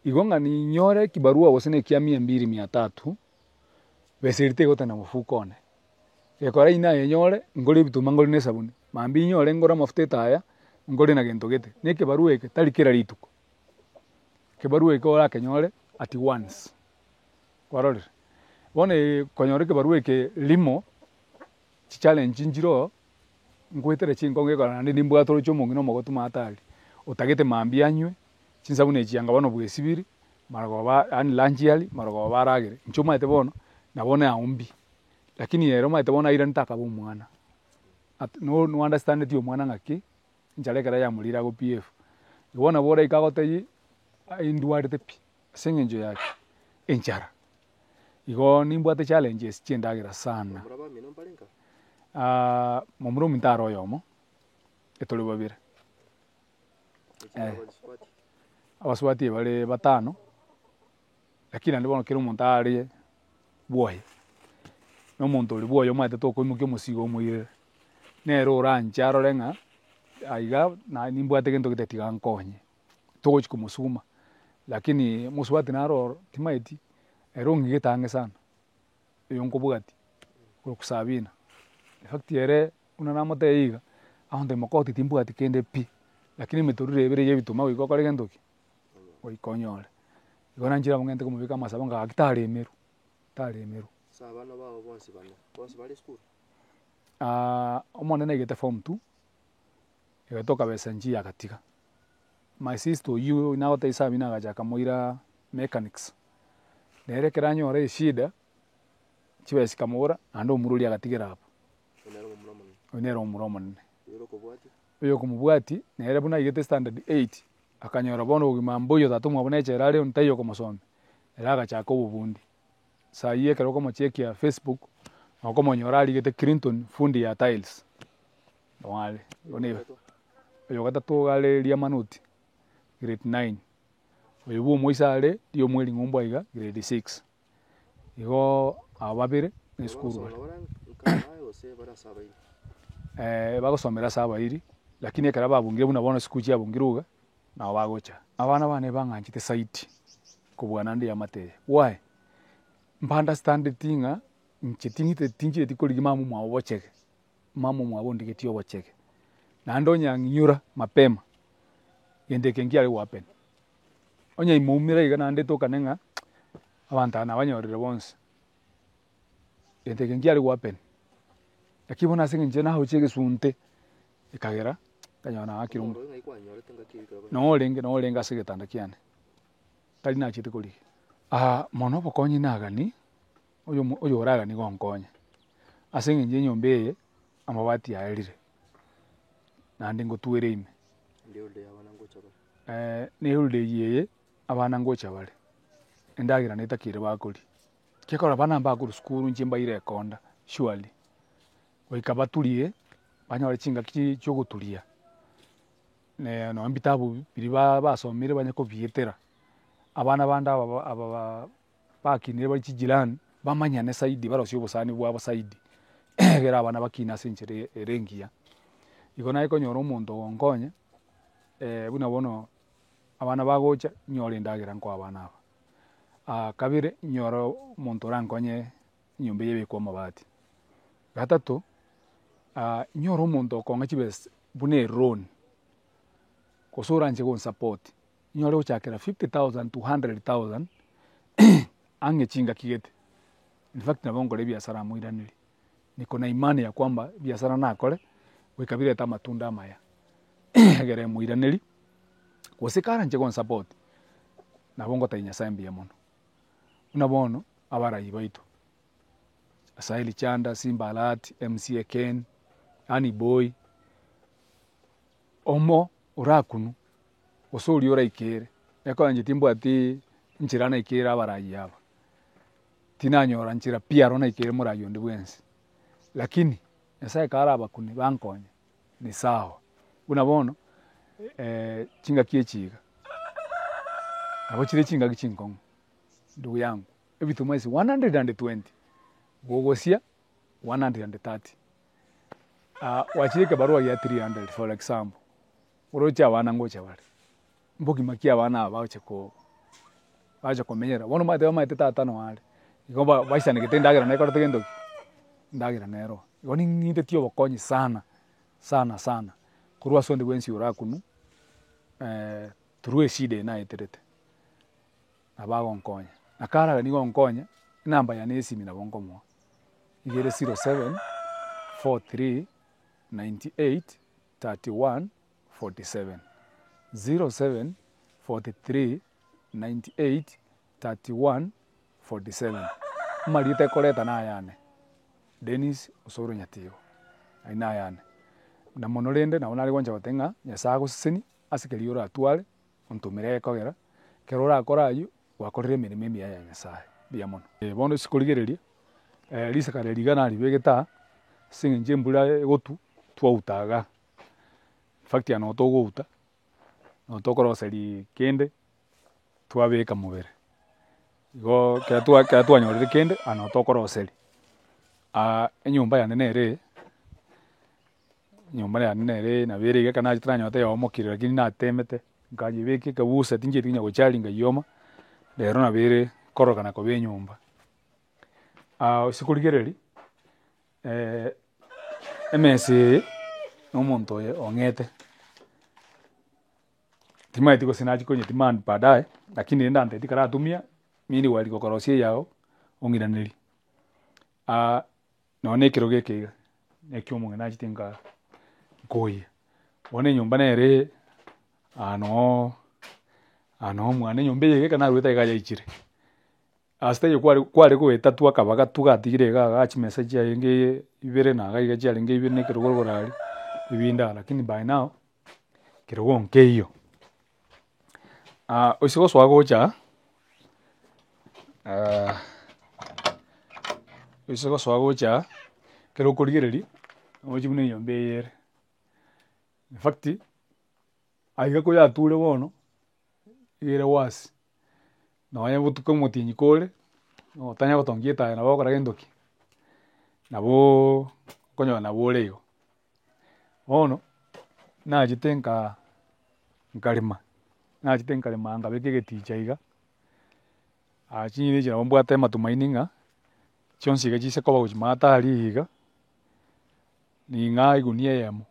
Igo ng'a ninyore ekibarua gose na ekia mia mbiri mia tatu, besa eria tegotana mofuko one. Gekora inye nayenyore, ngore ebituma ngore na esabuni, mambia inyore ngore amafuta etaya, ngore na gento gete. Na ekebarua eke tari kera rituko, ekebarua eke orakenyore at once, kwarorire? Bono konyora ekebarua eke rimo, chichallenge nchire oo. Nkoetera chinkongo ekero naende nimbwate oroche omong'ina omogotu maate aria, otagete mambia anywe, chinsabuni echi anga bono bwesibiri, marogoba yaani lunch aria, marogoba aragere. Inche omanyete bono, nabo bono aombi, lakini ere omanyete bono airanete akaba omwana, at no no understandeti omwana ng'aki, enchara ekero yamorire ago behave. Igo bono nabo oraike agotebie, indwarete pi, ase eng'encho ya ki? Enchara. Igo nimbwate challenges chia endagera sana. Bamura bamino mbarenga? Momura ominto are oyomo, etore babere. Echinde abasubati? Abasubati bare batano, lakini naende bono kera omonto are bwoye, na omonto oria bwoye omanyete tokoimokia omosigo omoirere, nere oranche arore ng'a aiga naye nimbwate gento gete tiga nkonye. Togochi komosuma, lakini omosubati naro oro timaeti, ere ong'igete ang'e sana, oyo nkobwati, korokwa Sabina. In fact ere buna namotebia iga, agontebia mokoti timbwati kende pi, lakini emetoriro ebere ya ebituma goika okore gento ki? Goika onyore. Igo nanchire abwo ng'ente komobeka amasabo ng'a gaki taremerwa, taremerwa. Ase abana bao bonsi bane, bonsi bare esukuru? Omonene aigete form two, egatoka besa nchiya agatiga. My sister oyio nagotebia Sabina agacha akamoira mechanics, nere ekero anyora eshida, chibesa chikamobora naende omorwori agatigera abwo. Oyo nere omomura omonene. Oyo nere omomura omonene. Oyo ore okobwatia? Oyo okomobwatia, nere buna aigete standard eight, akanyora bono obogima mboiyo tata omwabo na echela are onde taiyo okomosomia, ere agachaka obobundi. Saa hii ekero okomochekia facebook, nokomonyora arigete Clinton fundi ya tiles, noo are. Oyo ogatato iga are Riamanoti grade nine, oyo bwa omoiso are Riomwering'umbu aiga grade six. Igo aba babere na esukuru bare. Bagosoma bare nka naye gose bare ase abairi? Bagosomera ase abairi, lakini ekero babungire buna bono esukuru chiabungirwe iga, nabo bagocha. Abana bane bang'anchete zaidi kobua naende eamate eye, why? Mba understandeti ng'a inche ting'ite tinchieti korigia mama omwabo bochege. Mama omwabo ondigetie obochege, naende onyang'inyora mapema, gento eke nkiare gohappen. Onye imoumera iga naende tokane ng'a abanto aba nabanyorire bonsi, gento eke nkiare gohappen. Lakini bono ase eng'encho nagochia egesunte, ekagera nkanyora naakire Omoro oyo ng'ai kwanyorete ngaki eyio ekero noo orenge noo orenge ase egetanda kiane, tari nachete korigia. Mono obokonyi nagani, oyomo oyoragani gonkonya, ase eng'encho enyomba eye. amabati aerire, naende ngotwere ime. Na eholiday eye, abana ngocha bare, endagera netakeire bakoria, ekiagera abana mbakorwa sukuru inche mbaire ekonda surely, goika baturie, banyore chingaki chia ogoturia, nonye ebitabu biria ba basomire banye kobietera, abana bande aba aba bakinire bare chijirani, bamanyane zaidi barosie obosani bwabo zaidi, ekero abana bakine ase enchera ere engiya. Igo naye konyora omonto ogonkonya, buna bono abana bagocha, nyore endagera nkoa abana aba. Kabere, nyore omonto orankonye enyomba eye ebekwe amabati. Gatato, nyore omonto okong'a chibesa buna eloan, gose oranche gonsupport, nyore gochakera 50,000 to 100,000 ang'e chingaki gete. In fact nabo nkore ebiasara amoiranerie, niko na imani ya kwamba ebiasara nakore, goika birete amatunda amaya, egere moiranerie, gose karanche gonsupport, nabo ngotebia Nyasaye mbuya mono. Buna bono, abarai baito, Asaeli Chanda, Simba Arati, MCA Ken, Annie Boy, omo orakunwe, gose oria oraikere, ekero inche timbwati nchera naikere abarai aba, tinanyora nchera pi aro naikere morai onde bwensi, lakini Nyasaye karabakune bankonye ni sawa. Buna bono chingaki echi iga, nabo chire chingaki chinkong'u ndugu yangu, ebituma ase 120, gogosia 130, gwachire ekebarua gia 300 for example, oroche abana ngocha bare, mbogima ki abana aba bagocha ko bagocha komenyera, bono omanyete bamaete tata noo are, igo ba baisanegete endagera nekorete gento ki? Endagera nero. Igo ning'itetie obokonyi sana, sana sana, korwa ase onde bwensi orakunwe, through eshida eye naeterete, nabo agonkonya. Na karaganie nigo agonkonya, enamba yane ya esimi nabo nkomoa, iga ere 07 43 98 31 47, 07 43 98 31 47. Amarieta ekoreta nayane, Dennis Osoro Nyatigo, ayio nayane. Na mono rende nabo nare gwancha goteba ng'a Nyasaye agosesenie ase keria oratware, ontomere ekogera, ekero orakore ayio, gwakorire emeremo emiya ya Nyasaye, mbuya mono. Bono ase korigereria, risakara eri iga naribegete aa, ase eng'encho embura egotwa, twauta igaa, in fact aa noo togouta, noo tokoroseria kende, twabeka mobere, igo ekero twa ekero twanyorire kende, aa noo tokoroseria. Enyomba yane nere eye, enyomba yane nere eye nabo ere iga ekero nachete nanyora teyomokire lakini natemete, nkanyebeka ekabusa tinchieti konya gochari nkayioma, rero nabo ere kororekana koba enyomba. Ase korigereria, emesa eye, na omonto oyo ong'ete, timanyeti gose nachia konyedemand baadaye, lakini rende antebetie karatumia, meanwhile gokorosia eyago, ong'iranerie. Nonya na ekerogo eke iga, na ekio omong'ina nachete nka nkoyia. Bono enyomba nere aa noo aa noo mwane enyomba eye iga ekero narwete iga yaichire. Ase taiyo kware kware goeta tu akabaga tu gatigire iga igaa chimesa chiarenge ibere na iga iga chiarenge ibere na ekerogo igoro aria, ebinde aa lakini by now, kerogo nkeiyo. Ase gosoa gocha aa, ase gosoa gocha aa, ekero okorigereria, oche buna enyomba eye ere. In fact, aiga koyature bono, iga ere worse, nonye botuko omotienyi kore, otanya gotongia etaya nabo ogokora gento ki? Naboooo okonyora nabo ore igo. Bono, nachete nkaa nkarema, nachete nkarema nkabeka egeticha iga, chinyeni echi nabo mbwate amatumaini ng'a, chionsi iga chise koba gochia maate aria iga, ning'a egunia eyemo,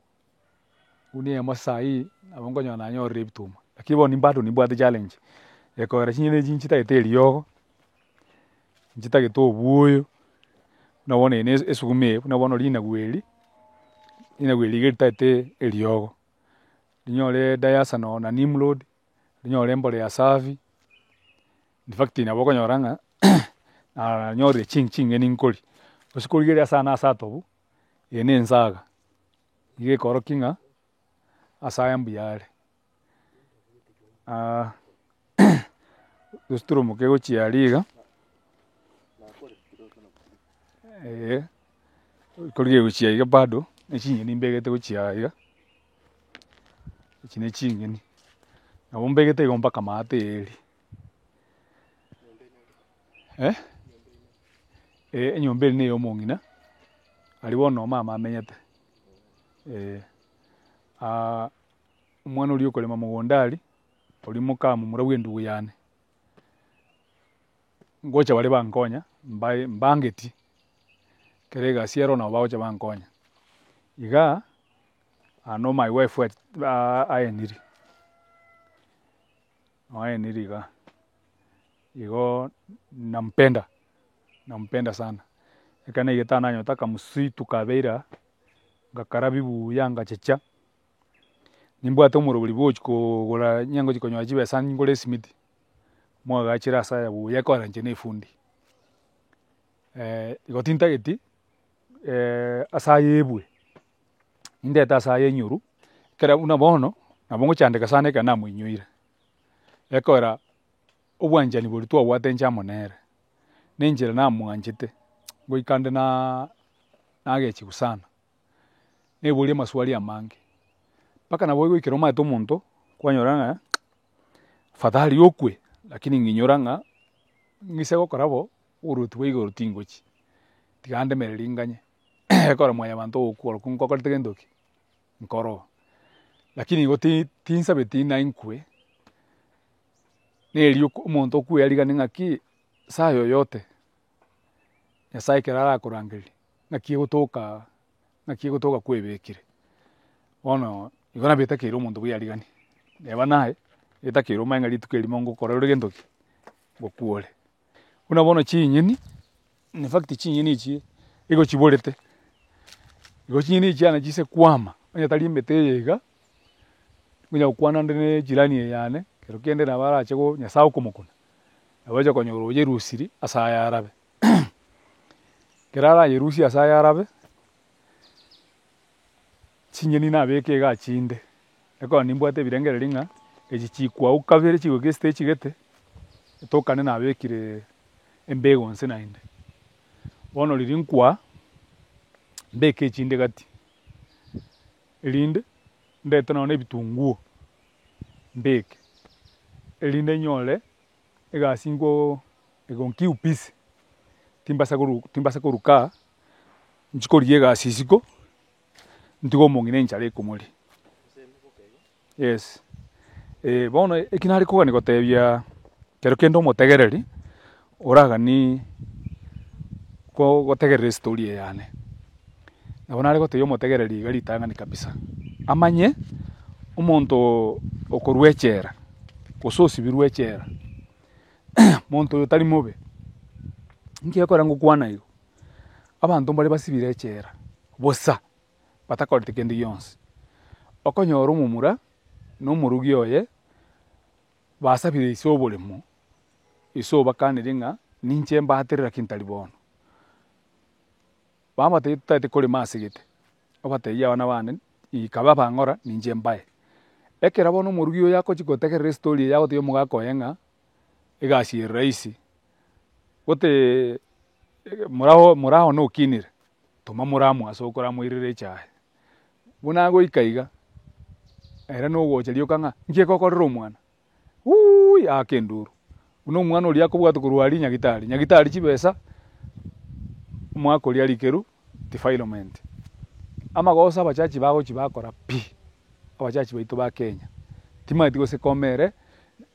egunia eyemo saa hii, nabo nkonyora nanyorire ebituma. Lakini bono bado nimbwate challenge, ekogera chinyeni echi nchitagete eriogo, nchitagete obwoyo, buna bono eye na esuguma eye, buna bono rinagu eri, rinagu eri iga ritagete eriogo, rinyore dayasa na nimrod, rinyore embolea safi, in fact nabo okonyora ng'a nanyorire ching'eni nkoria, gose korigereria ase ane ase atobu. Eye na ensaga, iga ekorokia ng'a ase aya mbuya are. Gose toromoke gochia aria iga, eh, korigia gochia iga bado, ne chinyeni mbegete gochia iga, echi ne chinyeni, nabo mbegete igo mpaka maate eeri. Eh, enyomba eri na eya omong'ina, aria bono mama amenyete, eh. Omwana oria okorema mogondo aria, oria moka momura bwa endugu yane, ngocha bare bankonya, mbae mbangeti, ekero egasi ero nabo bagocha bankonya. Igaa, aa my wife aeniri, aeniri igaa, igo nampenda, nampenda sana, ekero naigete aa nanyora akamusitu kabeire aa, ngakarabia buya ngachecha. Nimbwate omorobori bwa ogochi kogora onye ngochi konyora chibesa ngore esimiti, mwagachere ase aya buya ekogera inche na efundi. Igo tintageti ase ayebwe, nindete ase aya enyoru, ekero buna bono, nabo ngochandeka sana ekero namoinyoire, ekogera obwanchani boria twabwate inche amo nere, na enchera namwanchete, ngoika nde naaa nagechiwa sana. Neboria amaswali amange, mpaka nabo ogoikera omanyete omonto, kwanyora ng'a afadhali okwe lakini ng'inyora ng'a ng'ise gokora bo, oboruoti bwa igoro tingochi, tiga ndemererie nganye, ekero mwanyabanto ogokwa orokwo nkokorete gento ki? Nkoroo. Lakini igo ti tinsabeti naye nkwe, na erio omonto okwearigania ng'aki, saa yoyote, Nyasaye ekero arakorangeria. Ng'aki egotoka ng'aki egotoka kwebekire. Bono igo nabo etakeire omonto bweyariganie, neba naye, etakeire omanye ng'a rituko erimo ngokora ore gento ki? Ngokwa ore. Buna bono chinyeni, in fact chinyeni echi igo chiborete, igo chinyeni echi chiane chise kwama, onye tari emete eye iga, ngonya gokwana ande na ejirani eye yane, kero kende nabo arache go Nyasaye okomokuna, nabo ache konyora oyerusiri ase ayarabe. Ekero arayerusie ase ayarabe, chinyeni nabeke igaa chinde, ekero nimbwate ebirengererio ng'a echi chikwao kabere chigoika estage gete, etokane nabekire embego inse naende. Bono riria nkwaa, mbeke echinde gati, erinde ndete nonye na ebitunguo mbeke, erinde nyore egasi nkoo egonkiu busy, timbasa koru timbasa koruka aa, nchi korigia egasi isiko, ntige omong'ina enchara ekomoria. Yes, bono eki nare kogania gotebiaa kero kende omotegereri, oraganie ko gotegerera estory eye yane. Nabo nare gotebia omotegereri iga ritang'ani kabisa, amanye omonto okorwa echela, gose osibirwe echela, monto oyo tari mobe, inki gekogera ngokwana igo? Abanto mbare basibire echela bosa, batakoreti kende gionsi. Okonyora omomura na omorugi oye, basabire ise oboremo, ise obakanirie ng'a ninche mbaterere lakini tari bono. Bamotebirie totagete korema ase gete, obatebie abana bane ika babe ang'ora ninche mbae. Ekero bono omorugi oyo agochia gotegerera estory eye agotebia omogaka oye ng'a egasi ere rahisi, gotee morao morao one okinire, toma moramwa ase okoramoirera echae. Buna agoika iga, ere nogocha rioka ng'a nki egokorera omwana. Wuuii aka enduru, buna omwana oria akobwatwa korwa aria nyagitari, nyagitari chibesa, omwaka oria arikerwe defilement. Amagoso abachachi bagochi bakora pi, abachachi baito ba Kenya, timanyeti gose komere,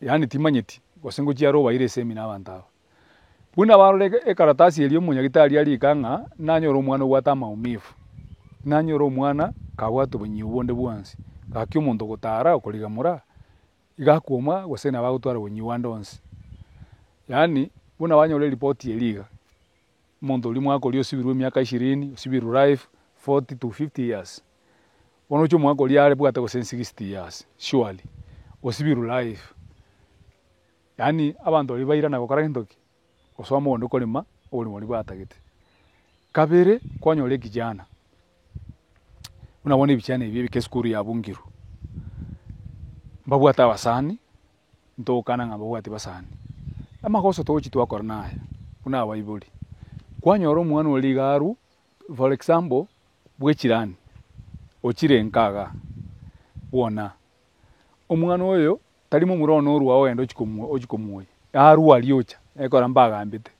yaani timanyeti gose ngochia are obaire esemina abanto aba. Buna barora ekaratasi eria omonyagitari arika ng'a nanyore omwana obwate amaumivu, nanyore omwana kabwate obonyiu bonde bwonsi, gaki omonto ogotara okorigamora, iga akwoma gose nabo agotwara obonyiu ande onsi. Yaani buna banyora eripoti eria iga, omonto oria omwaka oria osibirwe emiaka ishirini, osibirwe life 40 to 50 years, bono oche omwaka oria are bwate gose 60 years surely, osibirwe life. Yaani abanto baria bairana gokora gento ki? Gosoa mogondo korema oborimo boria batagete. Kabere, kwanyora ekijana, Buna bono ebichani ebi ebike esukuru ya Bungiro, mbabwate abasani, ntogokana ng'a mbabwati basani. Amagoso togochi twakora naya, buna abaibori, kwanyora omwana oria iga arwe, for example, bwa echirani, ochire nka igaa, bwona, omwana oyo tari momura one orwa ogenda ochia komo ochia komuoyia, arwe aria ocha, ekero mbagambete.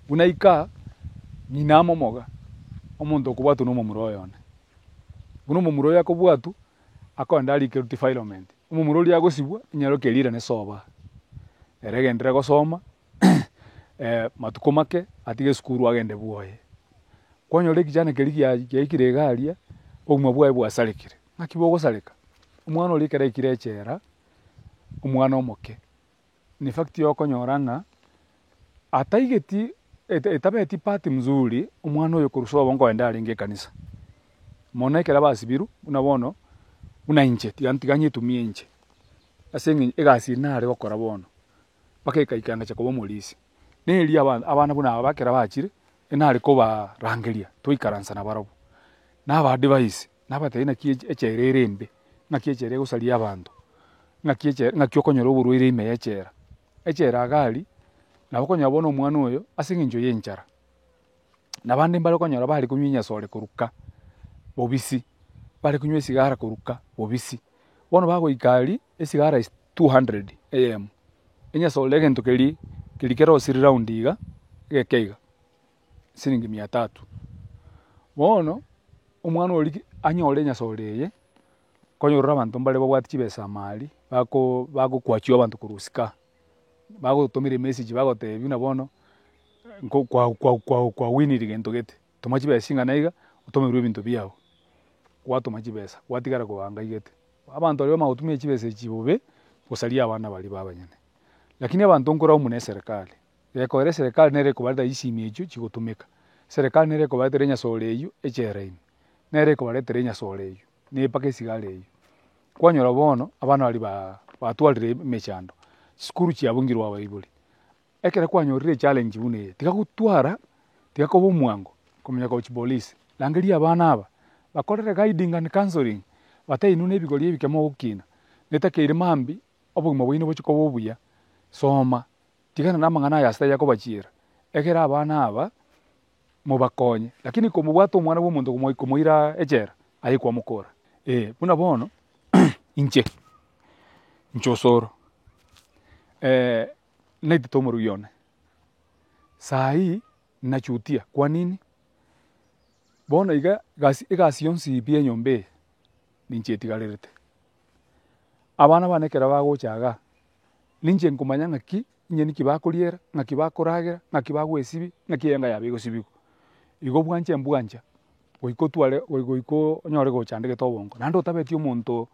Buna ika, ng'ina amomoga, omonto okobwatwa na omomura oyo one. Buna omomura oyo akobwatwa, akogenda arikerwe defilement, omomura oria agosibwa, enyaroke eria erane soba. Ere egenderere gosoma, matuko make, atige esukuru agende bwoye. Kwanyora ekijana keria gia giaikire iga aria, obogima bwaye bwasarekire. Ng'aki bogosareka? Omwana oria ekero aikire echela, omwana omoke, in fact okonyora ng'a ataigeti etabeti part mzuri omwana oyo korwa sobo nkoenda arenge ekanisa. Mono ekero basibirwe buna bono, buna inche tiga tiga nyetumie inche, ase eng'encho egasi eye nare gokora bono, mpaka ekaika ngacha koba omorisia. Neri abana buna aba ekero bachire, nare kobarangeria twaikaransa nabarabwo, naba advise. Nabatebie naki echela ere embe, ng'aki echela egosaria abanto, ng'aki echela ng'aki okonyora oborwaire ime y'echela. Echela iga aria, nabo okonyora bono omwana oyo ase eng'encho ya enchara, na abande mbare okonyora bare konywa enyasore korwa ka, bobisi, bare konywa esigara korwa ka, bobisi. Bono bagoika aria, esigara is 200 eyemo, enyasore egento keria, keria kerosire round iga, egeke iga. siringi mia tatu. Bono, omwana oria anyore enyasore eye, konyora abanto mbare babwate chibesa ime aria, bako bagokwachia abanto korwa isiko aa, bagotomera emessage bagotebia buna bono, nko kwa kwa kwa kwawinire gento gete, toma chibesa ching'ana iga, otomerwe ebinto biago. Gwatoma chibesa, gwatigara koangaigete. Abanto baria bamanya gotumia chibesa echi bobe, gosaria abana baria ba abanyene. Lakini abanto nkoraumu na eserekari. Gekoera eserekari nere ekobaretera chisimi echio chigotumeka, eserekari nere ekobaretera enyasore eywo echela ime, nere ekobaretera enyasore eywo, na mpaka esigara eywo. Kwanyora bono, abana baria ba batwarire emechando, chisukuru chiabungirwe abaibori. Ekero kwanyorire echallenge buna eye, tiga gotwara, tiga koba omwango komanya gochi polisi, rangeria abana aba, bakorere guiding and counselling, batebie inwe na ebigori ebike mogokina, netakeire mambia obogima bwaino bochie koba obuya, soma. Tigana namang'ana aya ase tari akobachiera, ekero abana aba mobakonye, lakini komobwata omwana bw'omonto komoira echela, aye kwamokora. Eh, buna bono inche, inche Osoro, naitete omorugi one, saii nachutia kwa nini? Bono iga egasi egasi yonsi pi enyomba eye, ninche etigarerete. Abana bane ekero bagocha igaa, Ninche nkomanya ng'aki inye niki bakoriera, ng'aki bakoragera, ng'aki bagwesibia, ng'aki eanga yabo egosibigwa. Igo bwanche mbwancha, goika otware goika onyore gochandegete obongo. Naende otabeti omonto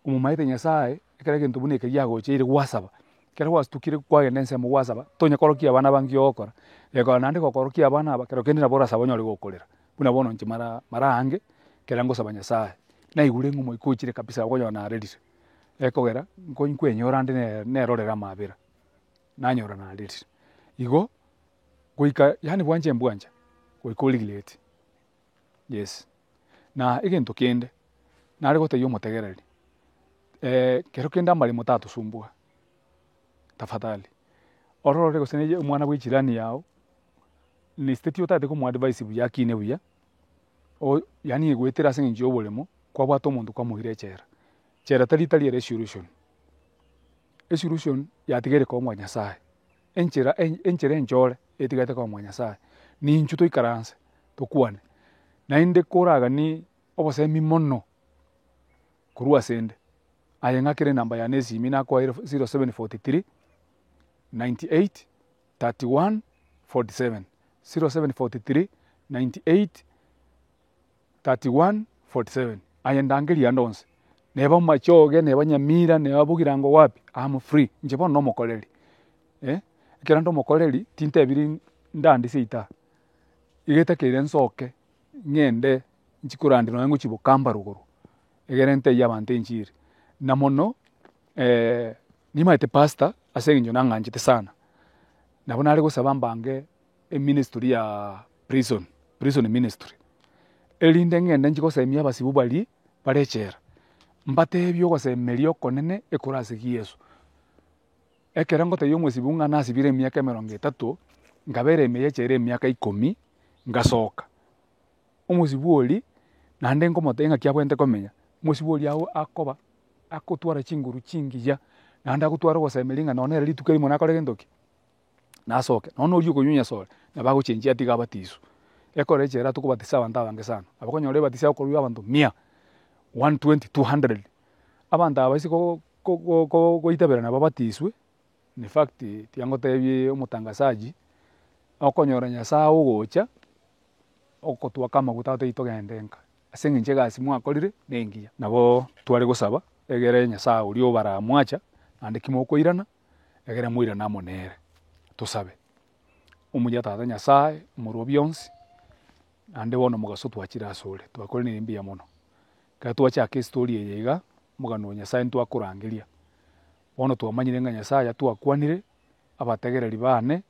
omomaete Nyasaye, ekero egento buna eke giagocheire gwasaba, ekero gwasutukire kwagenda ensemo gwasaba, tonya korokia abana aba nki ogokora, gekogera naende gokorokia abana aba, kero kende nabo orasaba onyore gokorera. Buna bono inche mara mara aange, ekero ngosaba Nyasaye, naigure ng'a omoika ochire kabisa okonyora narerire. Ekogera nkwenyora ande nerorere amabera, nanyora narerire. Igo, goika yaani bwanche mbwancha, goika origreti, yes. Na egento kende, nare gotebia omotegereri, kero kende amaremo tatosumbua, tafadhali, orore gose neye omwana bwa echirani yago, nesiteti otagete komoadvise buya akine buya, o yaani egoetera ase eng'encho ya oboremo, kwabwata omonto kwamoira echela. Chela tari tari ere esolution, esolution yatigaire koba mwa Nyasaye, enchera enchera enchore etigarete koba mwa Nyasaye, ninchu toikaranse tokwane, naende koraganie obosemi mono korwa asende, aye ng'akere enamba yane esimi nakoeire 0743 98 31 47, 0743 98 31 47 Aye ndangeria ande onsi, neba Machoge, neba Nyamira, neba Bogirango wapi, am free, inche bono nomokoreri eh, ekero nde omokoreri tintebiri ndande seita, iga etakeire nsoke ng'ende nchi korandi nonye ngochia bokamba rogoro, egere ntebie abanto enchiri. Na mono nimaete pastor ase eng'encho nang'anchete sana, nabo nare gosaba mbange eministry ya prison, prison ministry. Erinde ng'ende nchie gosemia abasibwa baria bare echela, mbateebie ogosemeria okonene ekore ase Yeso. Ekero ngotebia omosibwa ng'a nasibire emiaka emerongo etato, nkabera ime y'echela emiaka ikomi, ngasoka. Omosibwa oria, naende nkomotebia ng'aki abwenerete komenya, omosibwa oria ago akoba akotwara chinguru chingiya, naende agotwara ogosemeria ng'a nonye nere rituko erimo nakore gento ki? Nasoke. Nonye oria okonywa enyasore, nabo agochenchia atige abatiswe. Ekero echela tokobatisa abanto abange sana, nabo okonyora ebatiso egokorwa abanto mia, 120, 200. Abanto aba ase ko ko ko goitaberana babatiswe, in fact tiga ngotebiee omotangazaji, okonyora Nyasaye ogocha, okotwaka amaguta agotebi togende nka, ase eng'encho egasi mwakorire na engiya. Nabo tware gosaba, egere Nyasaye oria obaramwacha, naende ki mokoirana, egere moirane amo nere. Tosabe. Omuya Tata Nyasaye, omorwa bionsi, naende bono omogaso twachire asore, twakoranire mbuya mono. Ekero twachaka estory eye iga, omogano o Nyasaye ntwakorangeria, bono twamanyire ng'a Nyasaye atwakwanire, abategereri bane,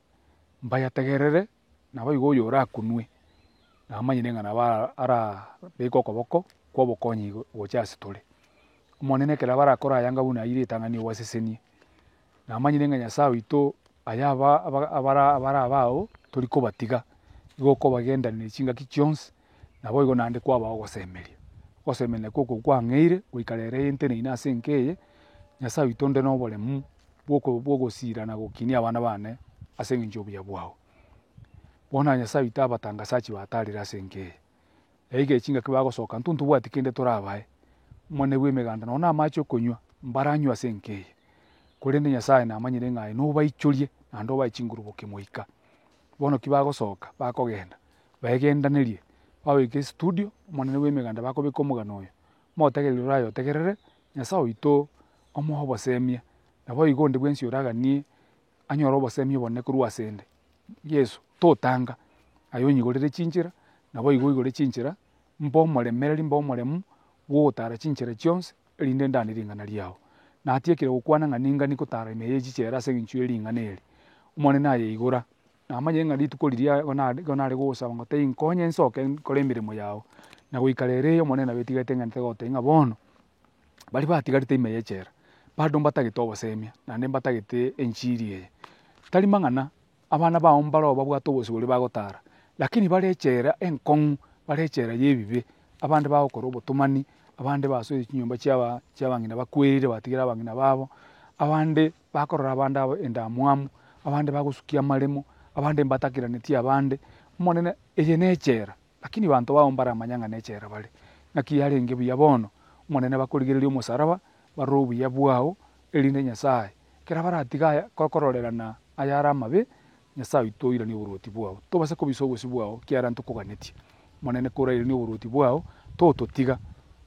mbayategerere, naboigo oyo orakunwe, namanyire ng'a nabo ara arabeke okoboko kwa obokonyi igo gocha ase tore. Omonene ekero barakore ayanga buna aywo ritang'ani obasesenie, namanyire ng'a Nyasaye oito aya aba aba abara abara abao tori kobatiga, igo okobagenderania chingaki chionsi. Naboigo naende kwabaa ogosemeria. Ogosemeria nakwo oko kwang'eire goika rero eye nteneine ase enka eye, Nyasae oito onde na oboremu bwoko bwogosira na gokinia abana bane ase eng'encho y'obuya bwao. Bono aye Nyasae oito abatangasachi batarire ase enka eye, yaikire chingaki bagosoka intwe ntobwati kende torabae, Omonene bw'emeganda nonya na amache okonywa mbaranywe ase enka eye. Korende Nyasae namanyire ng'a aye nobaichorie naende obae chinguru bokemoika. Bono ki bagosoka bakogenda. Baegendanerie, bagoika estudio, omonene bw'emeganda bakobeka omogano oyo, motegereri orayotegerere, Nyasae oito omoe obosemia, naboigo onde bwensi oraganie anyore obosemia obonene korwa asende. Yeso, totanga, aye onyigorere chinchera, naboigo oigore chinchera, mbe omoremereri mbe omoremu, bw'ogotara chinchera chionsi, erinde ndane ring'ana riao. Natiekire gokwana ng'a ninganie gotara ime ye chichera ase eng'encho ye ring'ana eri. Omonene ayeigora. Namanyire ng'a rituko riria igo nare igo nare gogosaba ngotebie nkonye nsoke nkore emeremo yao, na goika rero eye Omonene nabo etigarete ng'endete gotebia ng'a bono, baria batigarete ime y'echela, bado mbatagete obosemia, naende mbatagete enchiri eye. Tari mang'ana, abana bao mbaro babwate obosibore bagotara, lakini bare echela enkong'u, bare echela ya ebibe, abande bagokora obotomani, abande basoire chinyomba chiaba chiabang'ina bakwerire batigire abang'ina babo, abande. Bakorora abande abo endamwamu, abande bagosukia amaremo, abande mbatakeraneti abande. Omonene, eye nechela, lakini banto bao mbaramanya ng'a nechela bare. Naki yarenge buya bono, Omonene bakorigereria omosaraba, barore obuya bwao, erinde Nyasae, ekero baratiga aya kororerana ayare amabe, Nyasae oito oiranie oboruoti bwao. Tobasa kobisa obosio bwao, ekiagera ntokoganetie. Omonene korairanie oboruoti bwao, tototiga.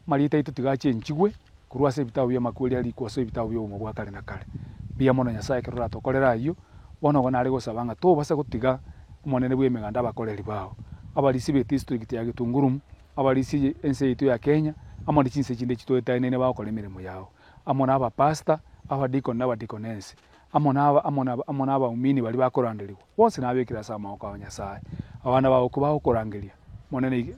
Amarieta aito tiga achenchigwe korwa ase ebitabu bi'amakweri arikwe ase ebitabu bi'obogima bwa kare na kare. Mbuya mono Nyasae ekero oratokorere ayio, bono igo nare gosaba ng'a tobasa gotiga Omonene bw'emeganda abakoreri bao, abarisia b'edistrict ya Gitunguru, abarisia ense yaito ya Kenya, amo ne chinse chinde chitoetaneine bagokora emeremo yao, amo na abapastor, abadikoni na abadikonesi. Amo naba amo naba amo nabaumini baria bakoranderigwa, bonsi nabekire ase amaboko ao Nyasae. Abana bao kobagokorangeria, Omonene ig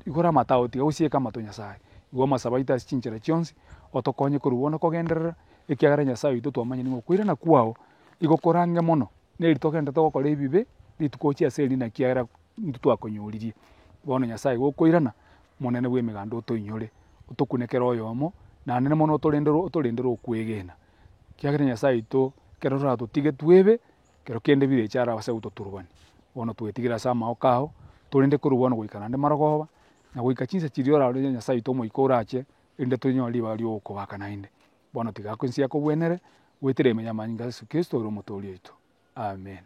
igora amato ao tiga gosieka amato Nyasae. Igwa amasabo aito ase chinchera chionsi, otokonye korwa bono kogenderera, ekiagera Nyasae oito twamanyire ng'a okoirana kwao igo korange mono, neri togenderete gokora ebibe, rituko ochia ase erinde naki ekiagera intwe twakonyoririe. Bono Nyasae igo okoirana, Omonene bw'emeganda otoinyore, otokune kera oyomo, naende mono otorendere otorendere okwegena. Ekiagera Nyasae oito ekero oratotige twebe, kero kende birecha arabase gototurubania. Bono twetigere ase amaoko ao, torende korwa bono goika naende marogoba, na goika chinsa chiria orarore Nyasae oito omoika orache, erinde tonyore ribaga ri'ogokobaka naende. Bono tiga ense akobwenere, goetera ime y'amanyinga a Yeso Kristo ore omotoori oito. Amen.